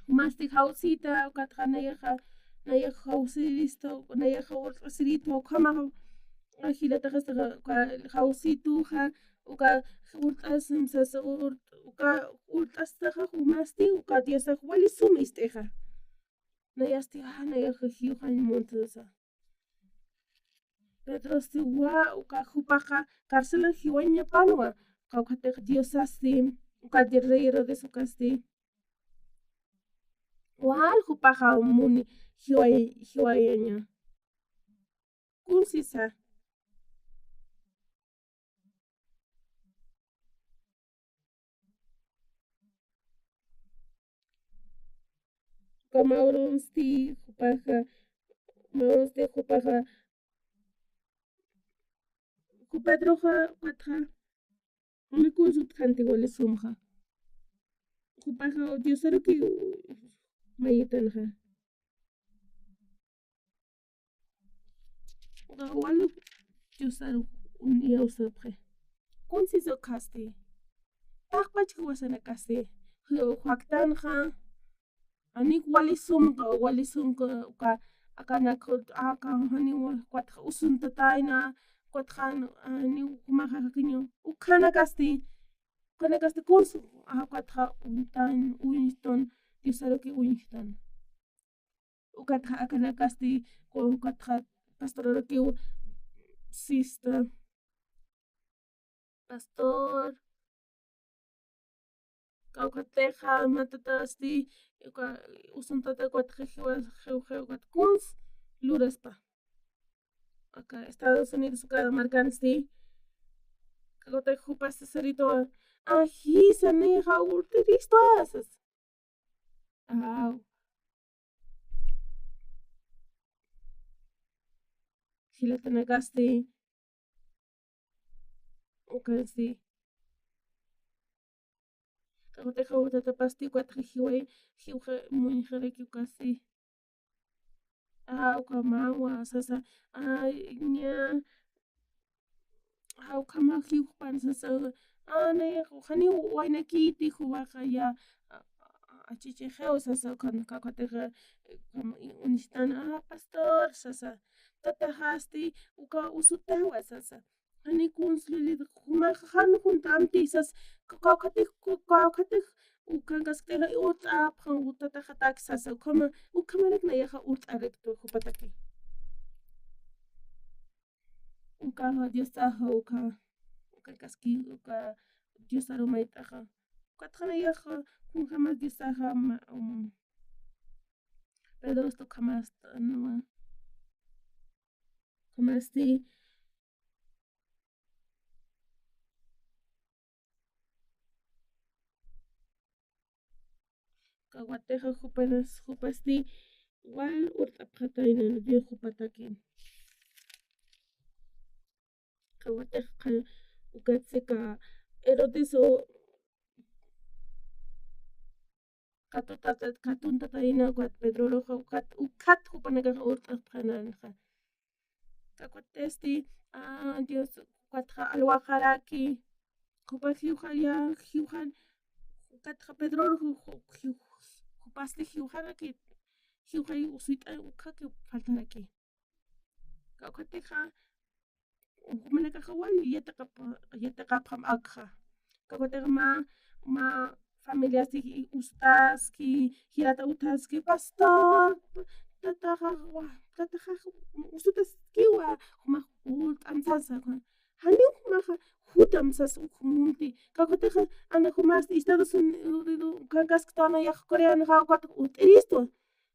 Masti jawsita, ukatxa nayaxa, nayax jawsiristu, nayax urt'asiritu, ukhamaxa jilataxastaxa uka jawsituxa, uka urt'asim sasa, urt-, uka urt'astaxa jumasti, uka Diosax wali sum ist'ixa. Nayasti, ah, nayax jiwxañ munta sasa. Pedrosti wa, uka jupaxa carcelan jiwañapanwa, kawkhatix Diosasti, uka di rey Herodes ukasti. Wal jupaxa muni jiway-, jiwayaña. Kunsisa. Uka mä urunsti jupaxa, mä urunsti jupaxa, ju Pedroxa ukatxa, jumi kunsa utjktanti wali sumxa. Jupaxa Diosaruki mayitanxa. Uka wali Diosaru iyawsapxi. Kunsisa ukhasti. Taqpach jiwasanakasti. Jiw-, juwaktanxa. Janiw wali sumxa, wali sumxa, uka, akanak, aka, janiw, ukat usuntatayna, ukat jan, janiw jumaxa jakiñu, ukhanakasti, ukhanakasti kunsa, a, ukatxa uñtan, uñtan, Diosaruki uñtan. Ukatxa akanakasti, ku-, ukatxa pastorarukiw sista. Pastor. Kawkhatixa mä tatasti, uka usuntata ukat jiwa, jiw, jiw, ukat kuns luraspa. Aka Estados Unidos uka markansti. Kawkhatixa jupas sasiritu, ajisa, nixa urt'iristu sas. Aw. Jilatanakasti. Ukasti. Kawkhatixa urtatapasti, ukatxa jiway, jiwxa muñjaraki ukasti. A, ukhamawa, sasa, ay, ña, a, ukhama jiwpan, sasa, a, nayax, janiw waynakiti juwaxa ya, a, a, achichixiw, sasa, ukhan, kawkhatixa, ukham, uñstan, a, pastor, sasa, tataxasti, uka usutawa, sasa. Jani kuns lili, jumax jan juntamti sas, kawkhatix, kawkhatix, ukankasktixa urt'apxi, utataxataki sasa, ukhama, ukhamarak nayaxa urt'araktu jupataki. Ukaxa Diosaxa, uka, ukankaski, uka Diosaru mayt'axa. Ukatxa nayaxa, kunjamas Diosaxa, ma, um, Pedrostu ukhamasta, no, ukhamasti, Kawkhatixa jupanas, jupasti wal urt'apxatayna Dios jupatakin. Kawkhatixa ukat sika Herodes u katutata, katuntatayna ukat Pedroruxa ukat, ukat jupanakaxa urt'apxananxa. Kawkhatisti, a, Dios, ukatxa alwaxaraki, jupa jiwxaya, jiwxan, ukatxa Pedroru ju-, ju-, jiw-, jupasti jiwxaraki, jiwxay usuyt'a ukhaki faltaraki. Kawkhatixa, jumanakaxa wal yatiqap-, yatiqapxam akxa. Kawkhatixa mä, mä familiasti ustaski, jilata utjaski, pastor, tataxa, wa, tataxa usutaskiwa, jumax urt'am sasa, janiw jumaxa jutam sasa, uk munti. Kawkhatixa, ana jumasti Estados Unidos, kankaskta nayax Coreanxa, ukat urt'iristu.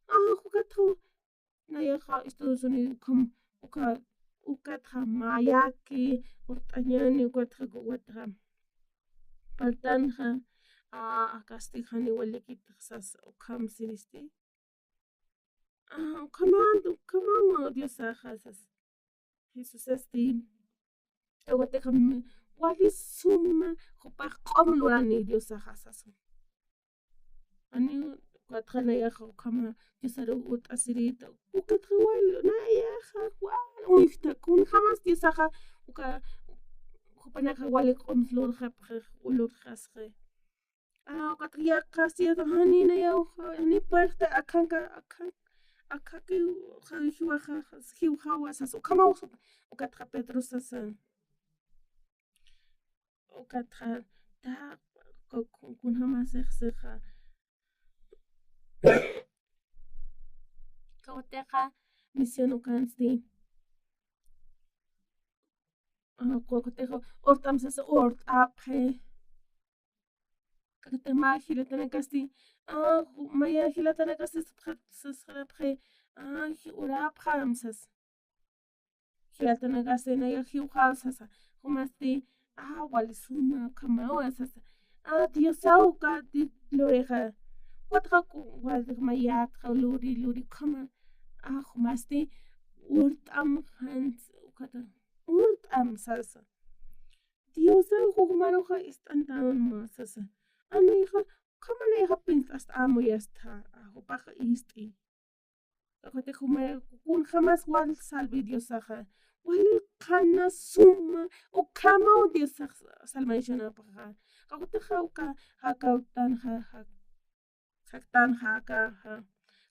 A, ukatxa, nayaxa Estados Unidos ukham, uka, ukatxa mayaki, urt'añani, ukatxa, ukatxa parltanxa, a, akasti janiw walikitxa sasa, ukham siristi. A, ukhaman, ukhaman Diosaxa sasa. Jesusasti, kawkhatixa wali suma jupax q'um lurani Diosaxa sasa. Janiw ukatxa nayaxa ukhama Diosaru urt'asirita, ukatxa wal nayaxa wal uñjta, kunjamas Diosaxa uka jupanakax wali q'um lurxapxi, lurxasxi. A, ukatxa yaqhasti, jani nayaw, jani puerta akhanka, akhan, akhaki jiwaxa, jiwjawa sasa, ukhamaw sasa, ukatxa Pedro sasa. Ukatxa, ta, ku-, ku-, kunjamasix sixa. Kawatixa, misión ukansti. Ah, kawatixa, urt'am sasa, urt'apxi. Kawatixa mä jilatanakasti, ah, ju-, maya jilatanakasti, sas-, sasxarapxi, ah, ji-, urapxam sasa. Jilatanakasti nayax jiwxaw sasa. Jumasti, ah, wali suma ukhamawa sasa. Ah, Diosaw uka lurixa. Ukatxa ku-, wali mayatxa luri, luri ukhama. Ah, jumasti, urt'am jan, ukata, urt'am sasa. Diosaw jumaruxa ist'antanwa sasa. Anixa, ukhama nayaxa pinzt'ast amuyasta, ah, jupaxa ist'i. Kawkhatix juma kunjamas wal salvi Diosaxa. Wali qhana suma ukhamaw Diosax salvacionapaxa. Kawkhatix uka jakawtanxa, jak-, jaktanxa aka, ja.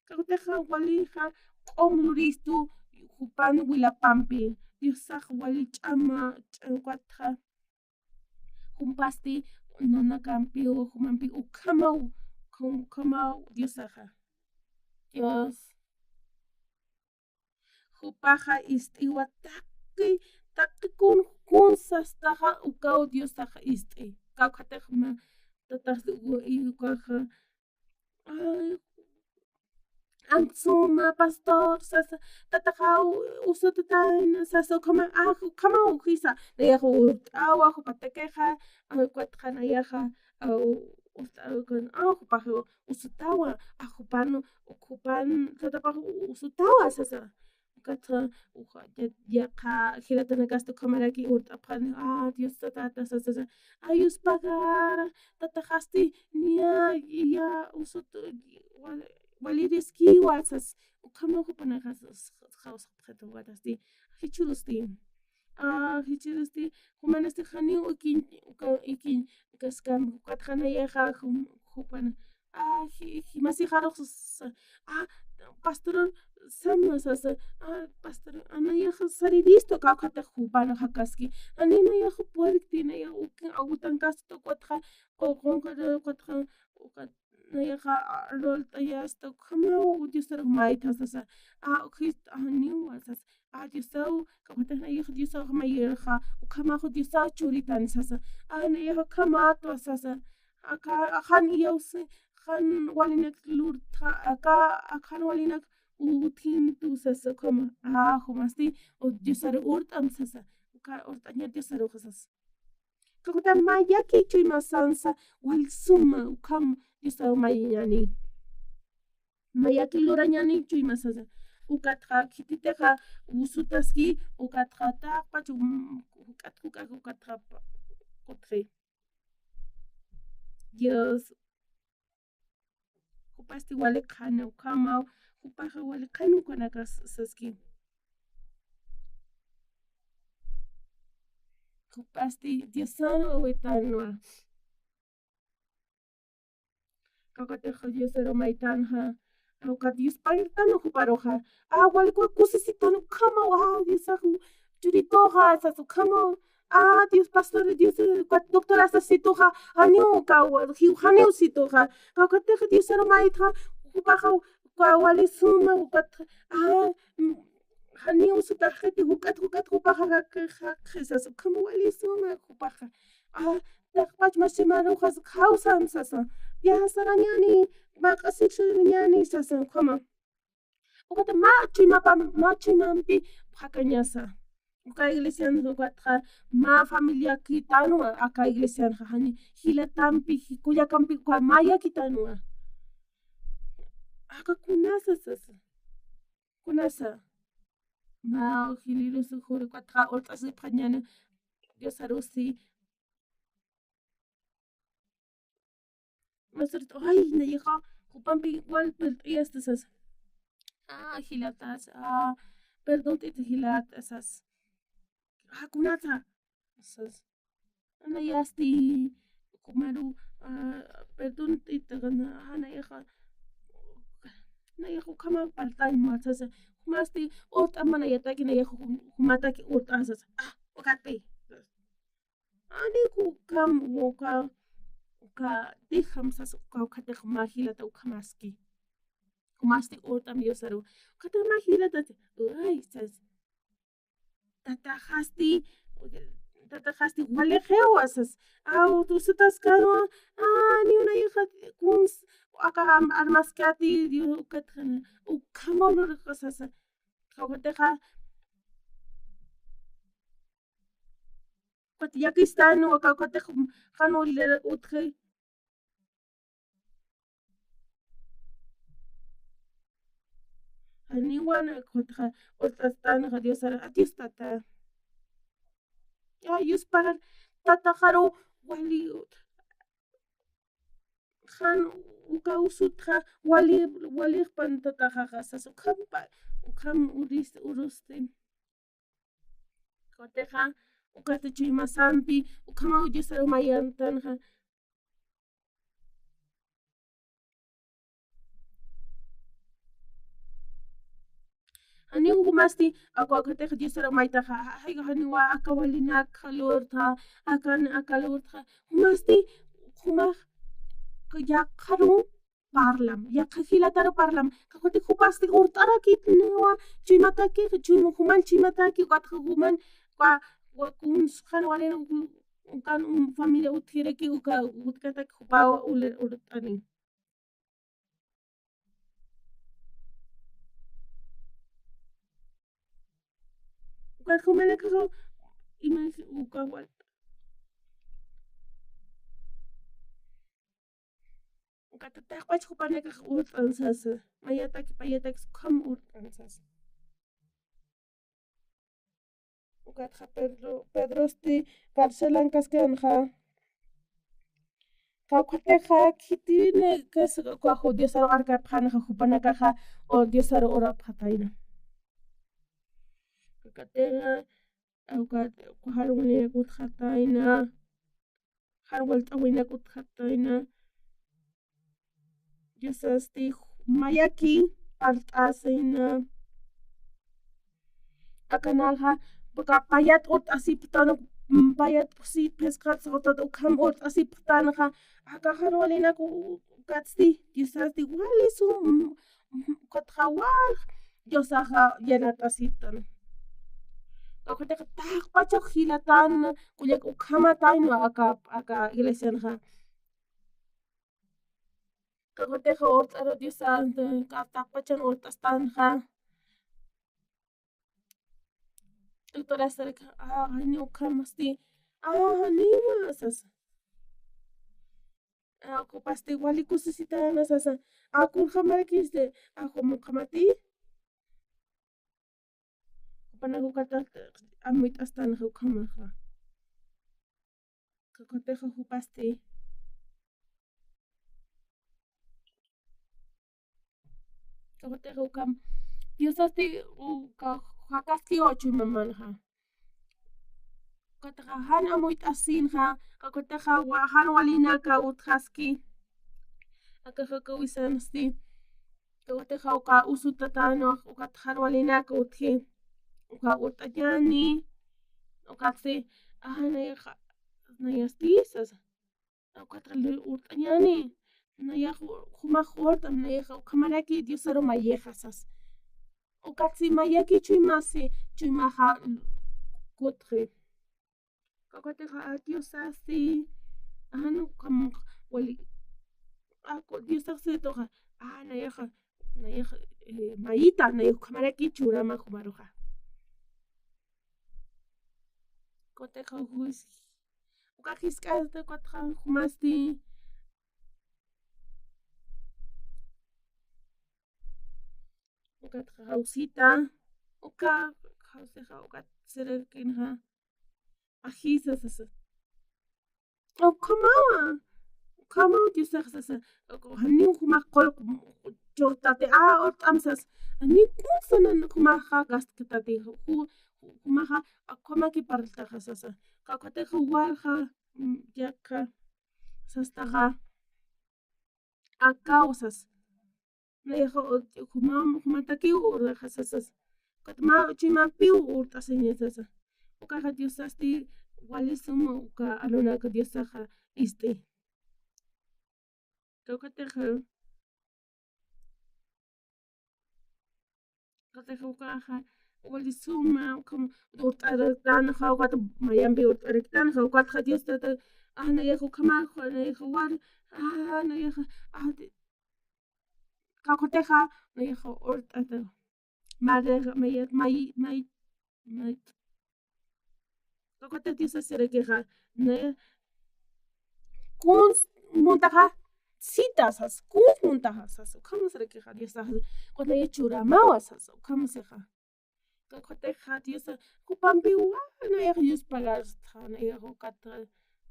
Kawkhatix walixa q'um luristu jupan wilapampi. Diosax wali ch'ama, ch'ankatxa. Jumpasti nanakampi o jumampi ukhamaw, ukhamaw Diosaxa. Dios. Jupaxa ist'iwa taqi, taqi kun, kun sastaxa ukaw Diosaxa ist'i. Kawkhatix mä, tatax ukaxa, ay, jan suma pastor sasa, tataxaw usutatan sasa, ukhama, ah, ukhamaw jisa, nayaxa urt'awa, jupa taqixa, ah, ukatxa nayaxa, ah, urt'awa, ah, jupaxa usutawa, ah, jupan, jupan, tatapax usutawa sasa. Ukatxa, uka, ya, yaqha jilatanakasti ukhamaraki urt'apxani, ah, Dios tata, sasa, sasa. Ay, uspagara, tataxasti, niya, ya, usut, wal-, waliriskiwa, sas. Ukhama jupanaxa, sas, sas, sas, jawsapxatuwa, tasti. Jichhürusti. Ah, jichhürusti, jumanasti janiw ikiñ, uka, ikiñ, kaskam, ukatxa nayaxa, jum-, jupana. Ah, ji-, jimasixa arux s-, ah, pastor, sama sasa, ah, pastor, a nayaxa sariristu, kawkhatix jupan jakaski. Ani nayaxa puerti, nayaxa ukin, awutankasti, ukatxa, qunqara, ukatxa, ukat, nayaxa, ah, rult'ayasta, ukhamaw Diosarux maytha sasa. Ah, ukhist, ah, niwa sasa. Ah, Diosaw, kawkhatix nayax Diosaw mayirxa, ukhamax Diosaw churitan sasa. Ah, nayax ukhamatwa sasa. Aka, jan iyawsi, jan walinak lurtha, aka, jan walinak utjintu sasa, ukhama. Ah, jumasti, o Diosar urt'am sasa. Uka urt'aña Diosaruxa sasa. Kawkhatix mayaki chuymasansa, wal suma, ukham Diosaw mayiñani. Mayaki lurañani chuymasasa. Ukatxa khititixa usutaski, ukatxa taqpach, um, ukat, ukat, ukatxa pa-, utji. Dios. Jupasti wali qhana ukhamaw, jupaxa wali qhana ukanakas saski. Jupasti Diosaw awitanwa. Kawkhatix Diosaru maytanxa. Ukat Dios paytan juparuxa. Ah, wali ku-, kusisitan ukhamaw, ah, Diosax churituxa, sas ukhamaw. Ah, Dios pastor, Dios, ukat doctor sasituxa. Janiw, kaw, jiw, janiw situxa. Kawkhatix Diosaru maytxa, jupaxa, uka wali suma, ukat, ah, mm, janiw sutaxiti, ukat, ukat, jupaxa, ja, ja, ja, sas ukhamaw wali suma, jupaxa. Ah, taqpach masimaruxas jawsam sasa. Ya sarañani, mä q'asix sarañani sasa, ukhama. Ukata mä chuymapa, mä chuymampi jakañasa. Uka iglesian ukatxa mä familiakitanwa, aka iglesianxa jani jilatampi, ji-, kullakampi, uka mayakitanwa. Aka kunasa sasa. Kunasa. Mä jilirusi juri ukatxa urt'asipxañani Diosarusi. Masarit, ay, nayaxa, jupampi wal pirt'ayasta sas. Ah, jilatas, ah, perdón, tita jilatas sas. Ah, kunata sas. Nayasti, kumaru, ah, perdón, tita, ah, nayaxa. nayax ukhama parlt'añ mä sasa. Jumasti urt'am mä nayataki, nayax jum-, jumataki urt'asas. Ah, ukatpi. Ani ukham, uka, uka, dejam sas, uka, ukatix mä jilata ukhamaski. Jumasti urt'am Diosaru. Ukatix mä jilata, ay, sas. Tataxasti, tataxasti walixiwa sas. Aw, tusataskaru, ah, ni una hija, kuns, aka am-, armaskati, Dios, ukat, ukhama lurxasasa. Kawatixa, ukat yakistan, waka, ukat, jan wali utji. Janiwan, ukat, urt'astanxa Diosar, a Dios tata. Ya, Dios para tataxaru, wali, jan uka usutxa, wali, walixpan tataxaxa, sas ukhampa, ukham uris, urusti. Kawatixa, ukata chuymasampi, ukhamaw Diosaru mayantanxa. Janiw jumasti, aka, ukatix Diosaru maytaxa, jay, janiwa aka walinak lurtxa, akan, aka lurtxa, jumasti, jumax, yaqharu, parlam, yaqha jilataru parlam, kawkati jupasti urt'arakipniwa, chuymataki, chuyma juman chuymataki, ukat juman, wa, wa kuns jan wali, ukan un familia utjiraki, uka utjataki jupawa ule urt'ani. Ukat jumanakaxa, ima uka wal. Ukat taqpach jupanakax urt'an sasa. Mayataki, payataki, ukham urt'an sasa. Ukatxa Pedro, Pedrosti carcelan kaskanxa. Kawkatixa khitini kas, uka Diosaru arkapxanxa jupanakaxa, o Diosaru urapxatayna. Kawkatixa, uka, uka jan walinak utjatayna. Jan walt'äwinak utjatayna. Diosasti mayaki parlt'asina. Akanxa, uka payat urt'asipxtan, payat pusi pescado, ukham urt'asipxtanxa, aka jan walinak u-, ukatsti, Diosasti wali sum, ukatxa wal, Diosaxa yanat'asipxtan. Kawkatixa taqpachaw jilatan, kullak ukhamatayna aka, aka iglesianxa. Kawkatixa urt'aru Diosant, taqpachan urt'astanxa. Doctora saraki, ah, jani ukhamasti, ah, janiwa sasa. Ah, ukapasti wali kusisitana sasa. Ah, kunjamarakiste, ah, kunjamati. Jupanak ukata amuyt'astanxa ukhamaxa. Kawkatixa jupasti. Kawkatixa ukham. Diosasti uka jakaski uchuy mamanxa. Kawkatixa jan amuyt'asinxa. Kawkatixa wa-, jan walinaka utjaski. Akaxa kawisansti. Kawkatixa uka usutatana, ukat jan walinak utji. Uka urt'añani. Ukatsti, ah, nayaxa, nayasti sasa. Ukatxa urt'añani. Nayax jumax urt'am, nayaxa ukhamaraki Diosaru mayixa sasa. Ukatsti mayaki chuymasi, chuymaxa kutji. Kawkatixa, ah, Diosasti, ah, no, ukham wali, ah, ku-, Diosaxsituxa, ah, nayaxa, nayaxa, eh, mayita, nayax ukhamaraki churama jumaruxa. Kawkatixa jus-, uka jisk'asta, kawkatixa jumasti. Ukatxa jawsita, uka, jawsixa, ukat sirerkinxa. Ajisa sasa. Ukhamawa, ukhamaw Diosax sasa. Janiw jumax qul churtati, ah, urt'am sasa. Janiw kunsanan jumaxa gastkatati, ju-, ju-, jumaxa ukhamaki parltaxa sasa. Kawkatixa walja, mm, yaqha, sastaxa. Akaw sasa. nayaxa, juma, jumatakiw urdaxa sasa. Ukat mä, chuymanpiw urt'asiña sasa. Ukaxa Diosasti wali suma uka alunaka Diosaxa ist'i. Ukatixa, ukatixa ukaxa wali suma, ukham urt'araktanxa, ukat mayampi urt'araktanxa, ukatxa Dios tata, ah, nayaxa ukhamarxa, nayaxa wal, ah, nayaxa, ah, kawkhatixa, nayaxa urt'ata. Mare, mayat, may, may, may. Kawkhati Dios sasirakixa, naya, kuns muntaxa, sita sas, kuns muntaxa sas, ukham sarakixa Dios sasa, ukat naya churamawa sas, ukham sixa. Kawkhatixa Dios, jupampiwa, nayaxa yuspagartxa, nayaxa ukat,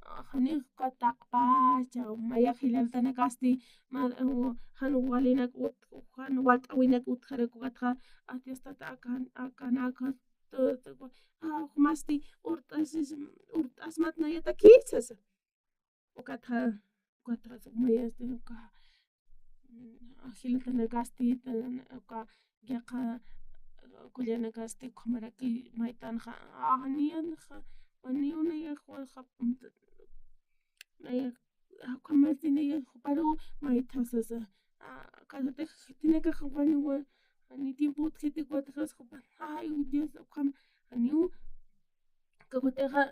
ah, janiw ukat taqpacha, maya jilantanakasti, ma, uh, jan walinak ut, jan walt'awinak utjarak ukatxa, ah, Dios tata akan, akan, akan, tu, tu, ah, jumasti, urt'as, urt'asmat nayatakï sasa. Ukatxa, ukatxa, mayasti, uka, mm, jilatanakasti, tan, uka, yaqha, kullanakasti, ukhamaraki maytanxa, ah, niyanxa, waniw nayax walxa, mm, nayax, ah, ukhamasti nayax juparu maytha sasa, ah, kawkhatixa, jitinakaxa waniwa, ni tiempo utjiti ukatxa, jupa, ay, Dios, ukham, janiw, kawkhatixa,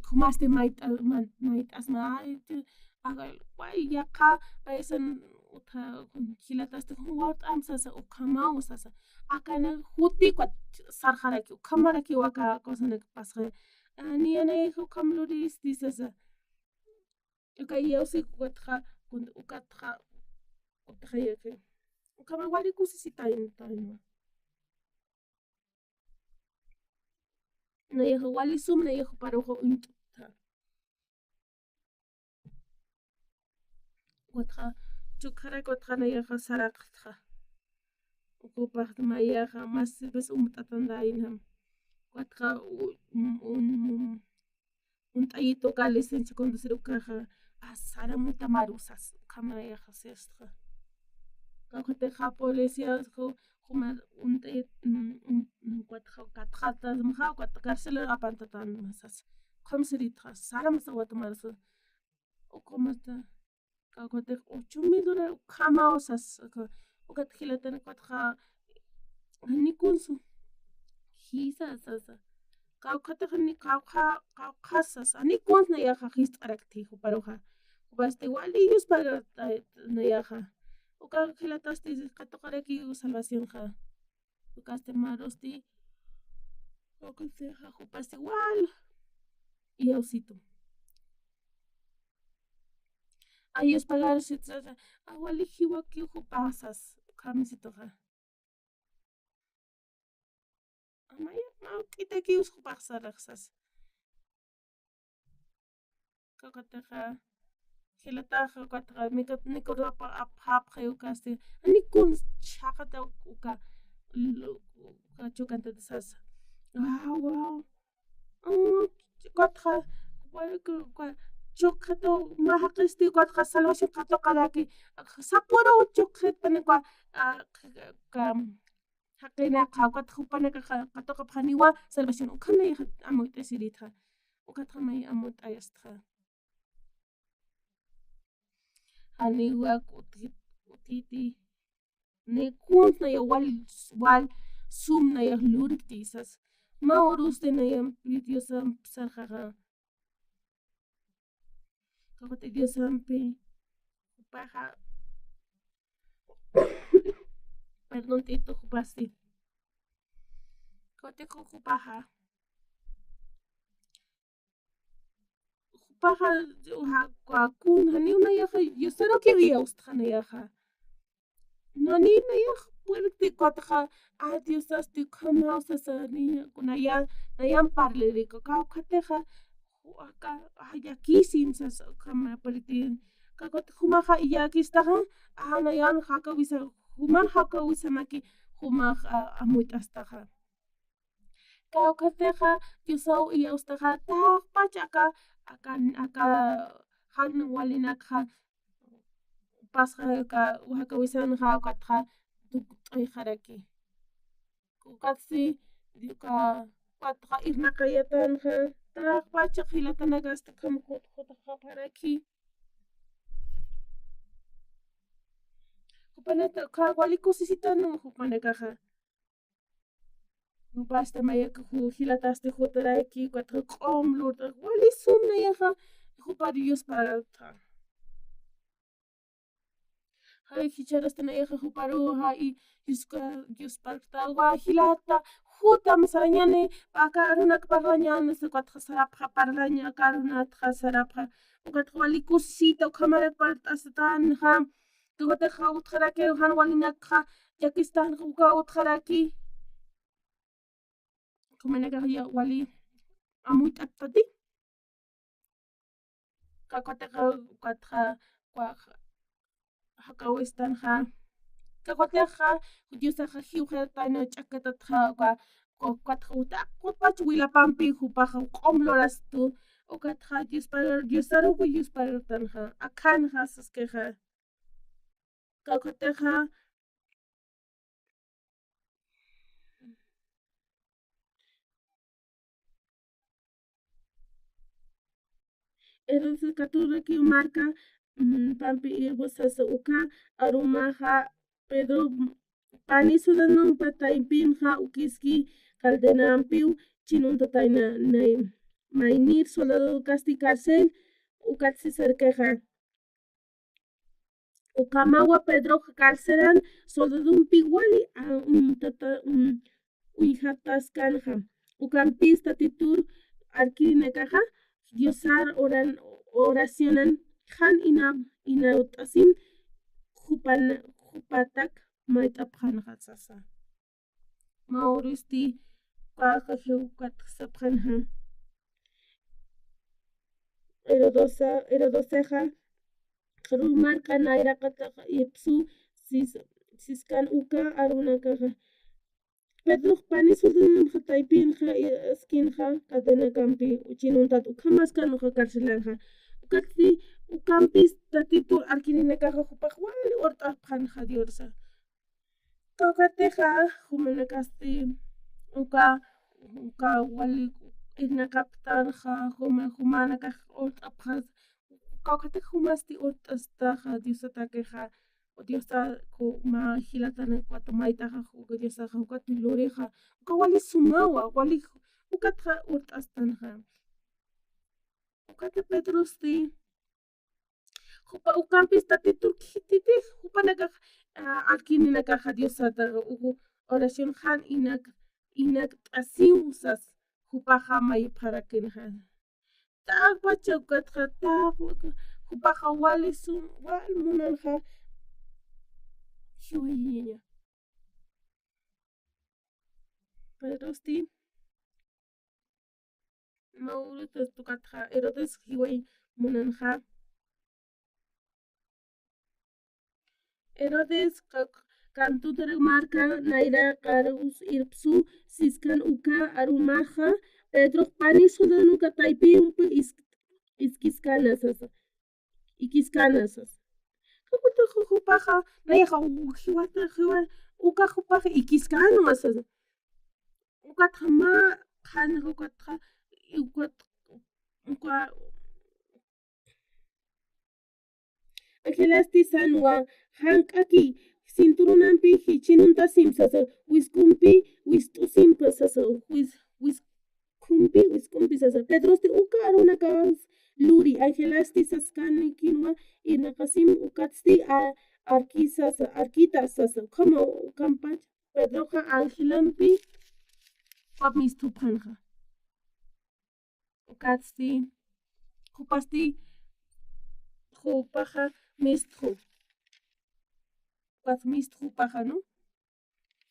jumasti mayt'a, ma, mayt'asma, ay, ti, agal, way, yaqha, paysan, utja, jilatasti, jun wart'am sasa, ukhamaw sasa. Akana juti ukat sarxaraki, ukhamarakiw aka kawsanakapasxa. Ah, niyanay, ukham luristi sasa. Uka iyawsik ukatxa, kun, ukatxa, ukatxa yaqi. Ukhama wali kusisitayna, tayna. Nayaxa wali sum, nayaxa juparuxa uñt'ta. Ukatxa, chukxarak ukatxa nayaxa saraqtxa. Uka jupax mayaxa, mas, pues, umt'atantaynam. Ukatxa, u, un, un, un, uñt'ayit uka licencia conducir ukaxa, ah, sara mutamaru sas, ukhamayaxa sastxa. Kawkhatixa policía, ju, juma uñt'ayit, mm, mm, mm, ukatxa, ukatxa, ukatxa, ukatxa, cárcel apantatan sas. Ukham siritxa, sara masa watamarsa. Ukhamata, kawkhatix ocho mil dólares ukhamaw sas, uka, ukat jilatan ukatxa, janiw kunsu. Jisa sasa. Kawkhatix janiw kawkha, kawkha sasa. Janiw kuns nayaxa jist'arakti juparuxa. Jupasti wali yuspagartay nayaxa. Uka jilatasti katuqaraki salvacionxa. Ukasti marusti, ukasti jupasti wal iyawsitu. Ay, yuspagarsitu sasa, a, wali jiwaki jupax sas, ukham situxa. Amaya, mawk'itaki us jupax sarax sas. Kawkhatixa, jilataxa, kawkhatixa, mikat, nikurapa, ap, apxay ukasti. Janiw kuns chhaqata uka, lu, uka chukantata sasa. Wow, wow. Mm, kawkhatixa, wa, ka, ka, chukxatu, mä jaqisti, kawkhatixa, salvación katuqaraki. Sapüru chukxatpani uka, a, ka, ka, jaqinakxa, ukat jupanakaxa, katuqapxi janiwa salvación, ukham nayaxa amuyt'asiritxa, ukatxa may amuyt'ayastxa. Janiwa utit, utiti, ni kuns nayax wal, wal sum nayax lurkti sas, mä urusti nayampi Diosamp sarxaxa. Kawkhati Diosampi, jupaxa, perdón, titu jupasti. Kawkhati jupaxa. Jupaxa, ja, ka, kun, janiw nayaxa, Diosarukiw iyawstxa nayaxa. Nani nayax puerti kawkhatixa, a, Diosasti ukhamaw sasa, niya, kunaya, nayamp parliriku, kawkhatixa, aka, a, llakisim sasa, ukhama puerti, kawkhati jumaxa iyakistaxa, a, nayan jakawisa, juman jakawisanaki, jumax, a, amuyt'astaxa. Kawkhatixa, Diosaw iyawstaxa, taqpach aka, aka, aka, jan walinakxa, pasxa, uka, uka jakawisanxa, ukatxa tukt'ayxaraki. Ukatsti, uka, ukatxa irnaqayatanxa, taqpacha jilatanakasti ukham jut-, jutxapxaraki. Jupanaka, uka wali kusisitan jupanakaxa. Jupasta mayaka ju-, jilatasti jutaraki, ukatxa q'um lurt'ax, wali sum nayaxa, jupar yuspararta. Jay, jichhürasti nayaxa juparuxa, i, yuska, yusparta, wa jilata, jutam sarañäni, pä aka arunak parlañäni, ukatxa sarapxa parlaña, aka arunatxa sarapxa, ukatxa wali kusisita, ukhamarak parlt'astanxa, ukatxa utjaraki, jan walinakxa, llakistanxa, uka utjaraki. Jumanakax ya wali amuyt'aptati. Uka kutixa, ukatxa, uka jakawistanxa. Uka kutixa, Diosaxa jiwxatayna ch'akkatatxa, uka, uka, ukatxa, uta, ukatpach wilapampi, jupaxa, q'um lurastu, ukatxa, Diosparar, Diosaruw yusparartanxa, akhanxa, saskixa. Uka kutixa, Herodes catorce marka, mm, pampi irbu sasa uka, arumaxa Pedro pani soldadompa taypinxa ukiski calderampiw chinuntatayna nay, maynir soldado kasti cárcel, ukatsti sarkixa. Ukhamawa Pedrox carcelan soldadompi wali, a, uñtata, un, uñjataskanxa. Ukampis Tatitur arkirinakaxa, Diosar oran, oracionan jan ina, inawt'asin jupan, jupatak mayt'apxanxa sasa. Mä uristi, ukaxa jiwkat sapxanxa. Herodosa, Herodosexa, q'aru marka nayraqataxa irpsu, sis, siskan uka arunakaxa. Pedrox pani soldadomxa taypinxa, i, askinxa, cadenakampi, chinuntat ukhamaskan uka carcelanxa. Ukatsti, ukampis Tatitur arkirinakaxa jupax wali urt'apxanxa Diosa. Kawkatixa, jumanakasti, uka, uka wali irnaqaptanxa, juma, jumanakax urt'apxas, kawkatix jumasti urt'astaxa, Diosatakixa, Diosa, ku, mä jilatanak, ukat mayt'axa, uka Diosaxa, ukat lurixa, uka wali sumawa, wali, ukatxa urt'astanxa. Ukata Pedrosti, Jupa ukampis Tatitur khititix, jupanakax, a, arkirinakaxa Diosata uka oración jan inak, inakt'asiw sas, jupaxa mayipxarakinxa. Taqpacha ukatxa, taq, jupaxa wali sum, wal munanxa, jiwayiñaña. Pedrosti, Mauricio tukatxa Herodes jiway munanxa. Herodes ka-, kantutar marka nayra qarus irpsu siskan uka arumaxa Pedrox pani soldadonuka taypimpi is-, iskiskana sasa. Ikiskana sasa. Jupaxa, jupaxa, nayaxa, u-, jiwata, jiwa-, uka jupaxa ikiskana sasa. Ukatxa mä, qhan, ukatxa, ukat, uka, angelasti sanwa, jank'aki, cinturonampi, chinuntasim sasa, wiskumpi, wist'usimpa sasa, wis-, wis-, Khumpi, wiskumpi sasa. Pedrosti uka arunakax luri, angelasti saskanikinwa, irnaqasim ukatsti a-, arkisasa, arkita sasa. Ukhama, ukhampach Pedroxa angelampi, uka mistupxanxa. Ukatsti, jupasti, jupaxa mistxu. Ukat mistxu jupaxa, ¿no?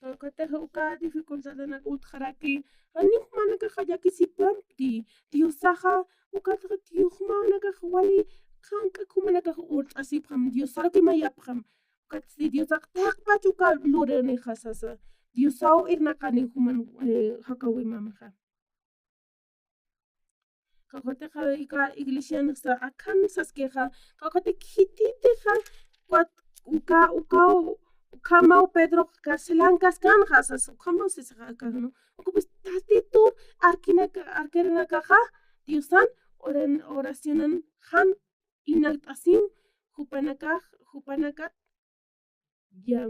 Kawkatixa uka dificultadanak utjaraki, janiw jumanakaxa llakisipamti, Diosaxa, ukatxa Dios jumanakaxa wali, jank'ak jumanakaxa urt'asipxam, Diosaruki mayapxam, ukatsti Diosax taqpach uka luranixa sasa, Diosaw irnaqani juman, eh, jakawimamaxa. Kawkatixa ika iglesianxa akhan saskixa, kawkati khititixa, ukat, uka, uka, ukhamaw Pedro carcelankaskänxa sasa, ukhamaw sisa aka, ¿no? Uka pues, Tatitu arkinaka, arkirinakaxa, Diosan oran, oracionan jan inakt'asin, jupanakax, jupanakat, ya,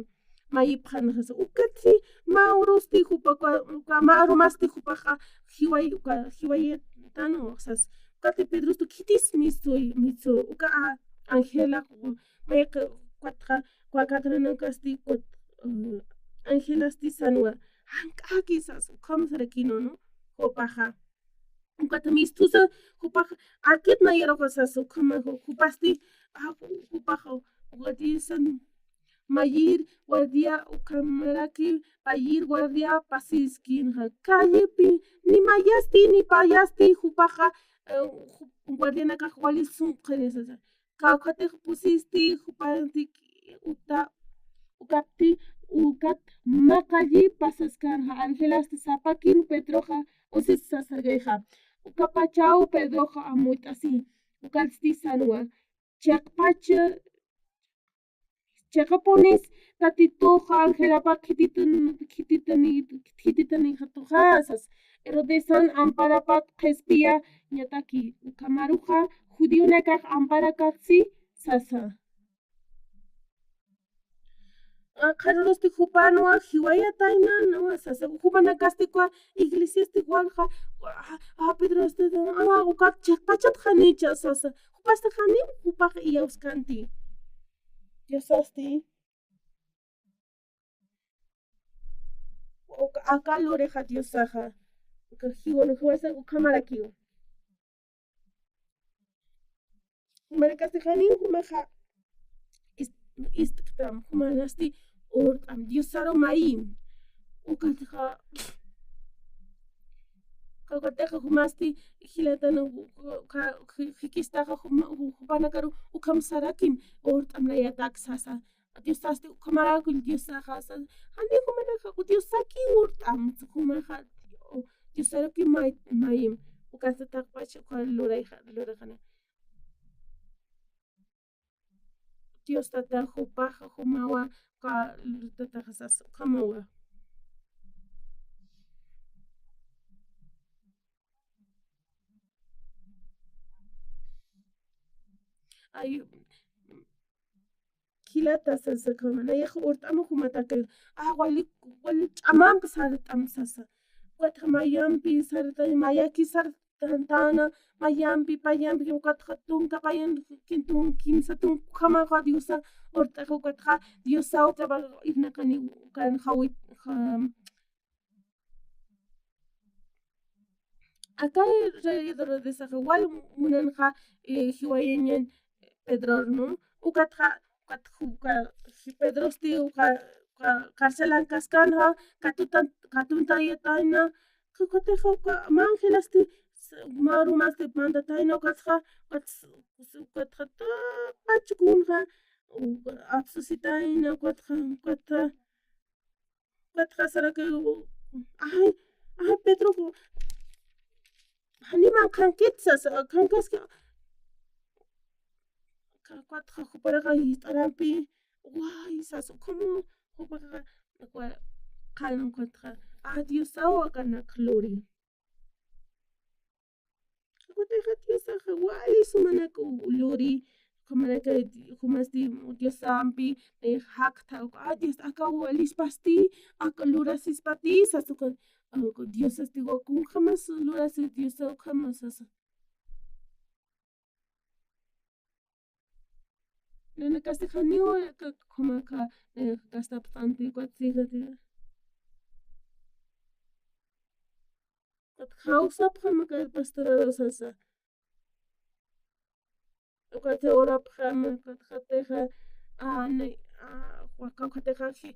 mayipxanxa sasa. Ukat si, mä urusti jupa, uka, uka mä arumasti jupaxa, jiway, uka, jiwayatan sasa. Ukat Pedrostu khitis mitsuy, mitsu, uka a, Angela, mayqa, ukatxa, uka Catrinankasti, ukat, eh, Angelasti sanwa. Jank'aki sasa, ukham sarakïnwa, ¿no? Jupaxa. Ukat mistusa, jupax, arkit nayaruxa sasa, ukhama, ju-, jupasti, ah, ju-, jupax, ukat disan, mayir guardia, ukhamaraki, mayir guardia, pasiskinxa, callepi, ni mayasti, ni payasti, jupaxa, eh, ju-, guardianakax wali sunqini sasa. Kawkhatix pusisti, jupanti, uta, ukapti, ukat maqalli pasaskanxa, Angelasti sapakin Pedroxa, usis sasarkayxa. Ukapachaw Pedroxa amuyt'asi, ukatsti sanwa. Chiqpacha, chiqapunis Tatituxa Angelapa khititan, khititani, khititanixatuxa sasa. Herodesan amparapat qhispiyañataki, ukhamaruxa judionakax amparakaxsi sasa. Qharürusti jupanwa jiwayatayna, ¿no? Sasa, jupanakasti uka iglesiasti walja, ah, ah, Pedrosti, ah, uka chiqpachat janicha sasa. Jupasti janiw, jupax iyawskanti. Diosasti. Uka, aka lurixa Diosaxa. Uka jiwan, jiwasa ukhamarakiw. Jumanakasti janiw jumaxa ist-, ist'ktam, jumanasti urt'am, Diosaru mayim. Ukatxa, kawkatixa jumasti jilatan, uka, ji-, jikistaxa juma-, ju-, jupanakaru ukham sarakim, urt'am nayatak sasa. Diosasti ukhamarakuñ Diosaxa sasa. Janiw jumanaxa, Diosaki urt'am, jumaxa, Diosaruki may-, mayim. Ukatxa taqpach, uka lurayxa, lurayxana. Dios tata jupaxa jumawa, ka tataxa sasa ukhamawa. Ay, jilata sasa ukhama, nayax urt'amu jumataki, ah, wali, wali ch'amampi sart'am sasa. Ukatxa mayampi sart'am, mayaki sart'am. Tantana, mayampi, payampi, ukatxa tunka, payan, kin tun-, kimsa tunka ukhamaxa Diosa, urt'axa ukatxa Diosa, ukapa irnaqani, ukan jawit, ja-, aka rey Herodesaxa wal munanxa, eh, jiwayañan Pedror, ¿no? Ukatxa, ukat, uka, Pedrosti, uka, uka, carcelan kaskanxa, katutan, katuntayatayna, Ukatxa uka mä angelasti, s-, mä arumasti mandatayna ukatxa, ukatx-, ukatxa ta pachukunxa, uka apsusitayna, ukatxa, ukatxa, ukatxa saraki, ay, ay, Pedro, janiman qhankit sasa, qhankaski, ukatxa juparaxa jist'arampi, way, sasa, como, jupaxa, qhan ukatxa, a Diosaw akanak luri. Ukatxa Diosaxa wali sumanak luri, jumanaka, jumasti Diosampi, eh, jaktha, a Dios aka walispasti, aka lurasispati, sasa ukan, ah, Diosasti wa kunjamas lurasi, Diosaw kunjamas sasa. Nanakasti janiwa ka-, khumaqa, eh, kastapxtanti, ukat sixa, sixa. Ukat jawsapxam aka pastorara sasa. Ukat urapxam, ukat jatixa, ah, nay, ah, waka jatixa, ji-,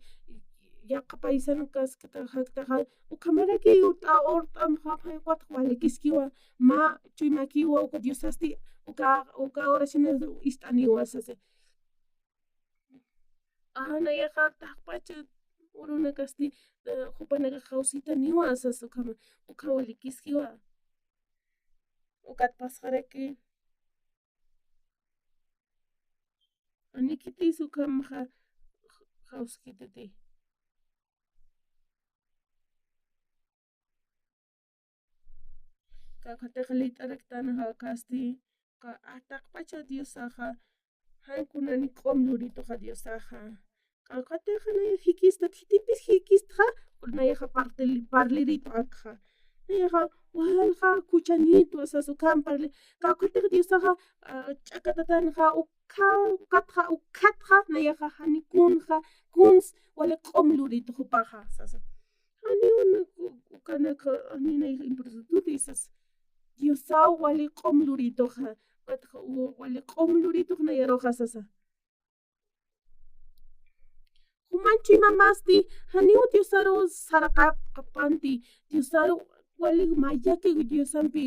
yaqha paysan kaskta, jaktaxa, ukhamaraki urt'a-, urt'amxapxay, ukat walikiskiwa, mä chuymakiwa, uka Diosasti, uka, uka oraciones ist'aniwa sasa. Ah, nayaxa taqpacha urunakasti, eh, jupanaka jawsitaniwa sasa ukhama, ukhama walikiskiwa. Ukat pasxaraki. Anikiti sukhamxa jawskititi. Kawkhatix lit'araktanxa kasti, ka ataqpacha Diosaxa, jan kunani q'um lurituxa Diosaxa. Kawkhatix nay jikista, khitipis jikistxa, nayaxa parli-, parliritu akxa. Nayaxa, walja, kuchanitwa sasa ukham parli, kawkhatix Diosaxa, ah, ch'akatatanxa, ukha, ukatxa, ukatxa, nayaxa, jani kunxa, kuns, wali q'um luritu jupaxa, sasa. Janiw ukanaka, jani nay importante sasa. Diosaw wali q'um lurituxa, ukatxa, u-, wali q'um lurituxa nayaruxa, sasa. Jumanchi mamasti, janiw Diosaru saraqapxapanti, Diosaru wali mayaki Diosampi,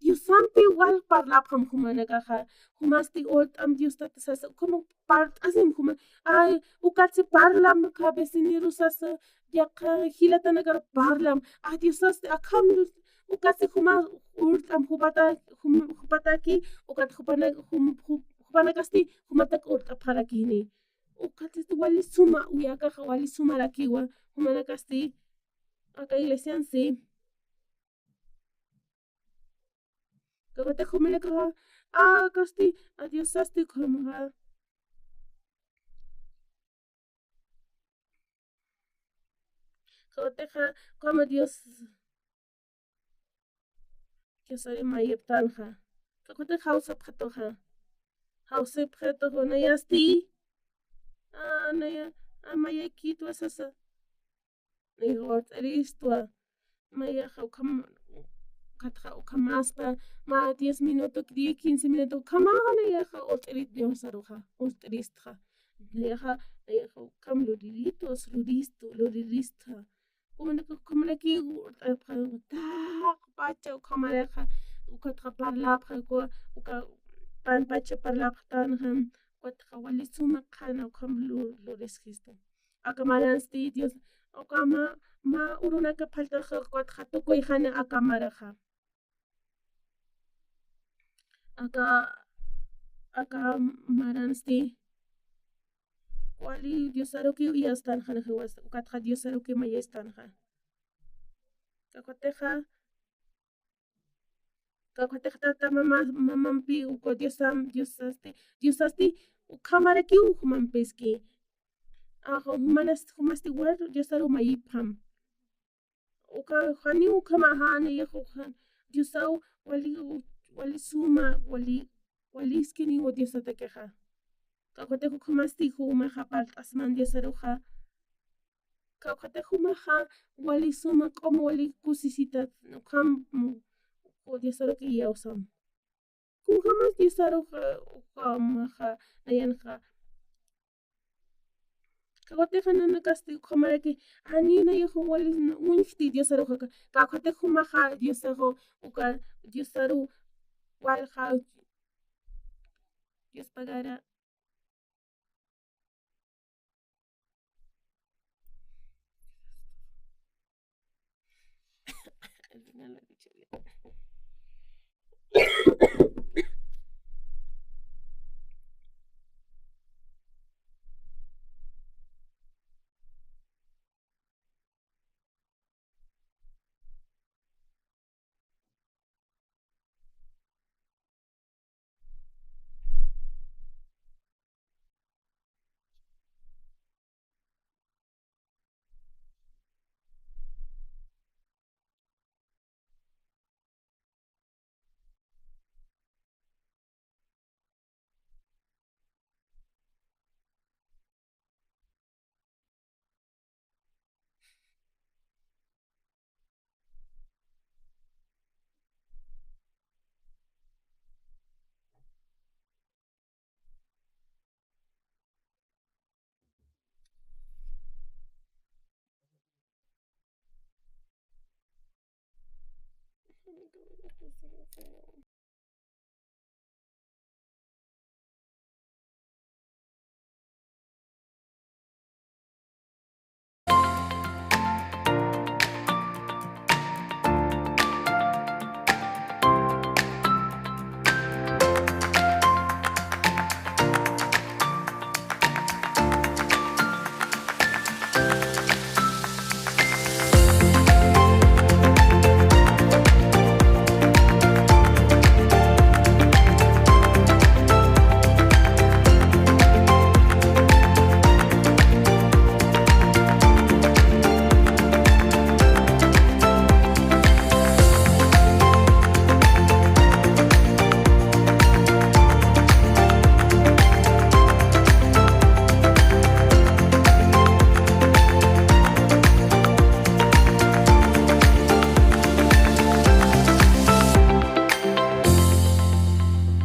Diosampi wal parlapxam jumanakaxa, jumasti urt'am Diostat sasa, como parlt'asim juma, ay, ukatsi parlam, ka vecineru sasa, yaqha jilatanakar parlam, a Diosasti akham, ukatsi juma urt'am jupata, jum-, jupataki, ukat jupana-, jum-, jup-, jupanakasti, jumatak urt'apxarakini. Ukatsti wali suma, uyakaxa wali sumarakiwa, jumanakasti, aka iglesiansi. Kawkhatix jumanakaxa, a, kasti, a Diosasti, kawkhamxa. Kawkhatixa, kawkhama Dios. Diosari mayiptanxa. Kawkhatix jawsapxatuxa. Jawsapxatuxa, nayasti. A, naya, a, mayakitwa sasa. Nayaxa urt'iristwa. Nayaxa ukham, ukatxa ukhamaspa, mä diez minuto, diez, quince minuto, ukhamaxa nayaxa urt'irit Diosaruxa, urt'iristxa. Nayaxa, nayaxa ukham luriritwa, luristu, luriristxa. Umanaka ukhamaraki urt'apxa, taqpacha ukhamaraxa, ukatxa parlapxa, uka, uka panpacha parlapxtanxa, ukatxa wali suma qhana ukham lu-, lurisxista. Aka maransti Dios, ukhama, mä urunaka phaltaxa, ukatxa tukuyxani aka maraxa. Aka, aka maransti, wali Diosaruki uyastanxa, najiwas, ukatxa Diosaruki mayastanxa. Kawkhatixa, kawkhatixa tata mama, mamampi, uka Diosam, Diosasti, Diosasti, ukhamarakiw jumampiski. Axa, jumanas-, jumasti wal Diosaru mayipxam. Uka, janiw ukhamaxa, nayaxa ukham, Diosaw, wali, wali suma, wali, waliskiniwa Diosatakixa. Kawkhatix ukhamasti jumaxa parlt'asman Diosaruxa. Kawkhatix jumaxa wali suma q'um wali kusisita ukham, u Diosaruki iyawsam. Kunjamas Diosaruxa ukhamaxa nayanxa. Kawkhatixa nanakasti ukhamaraki, ani nayaxa wali uñjti Diosaruxa, kawkhatix jumaxa Diosaru, uka Diosaru walja, Dios pagara.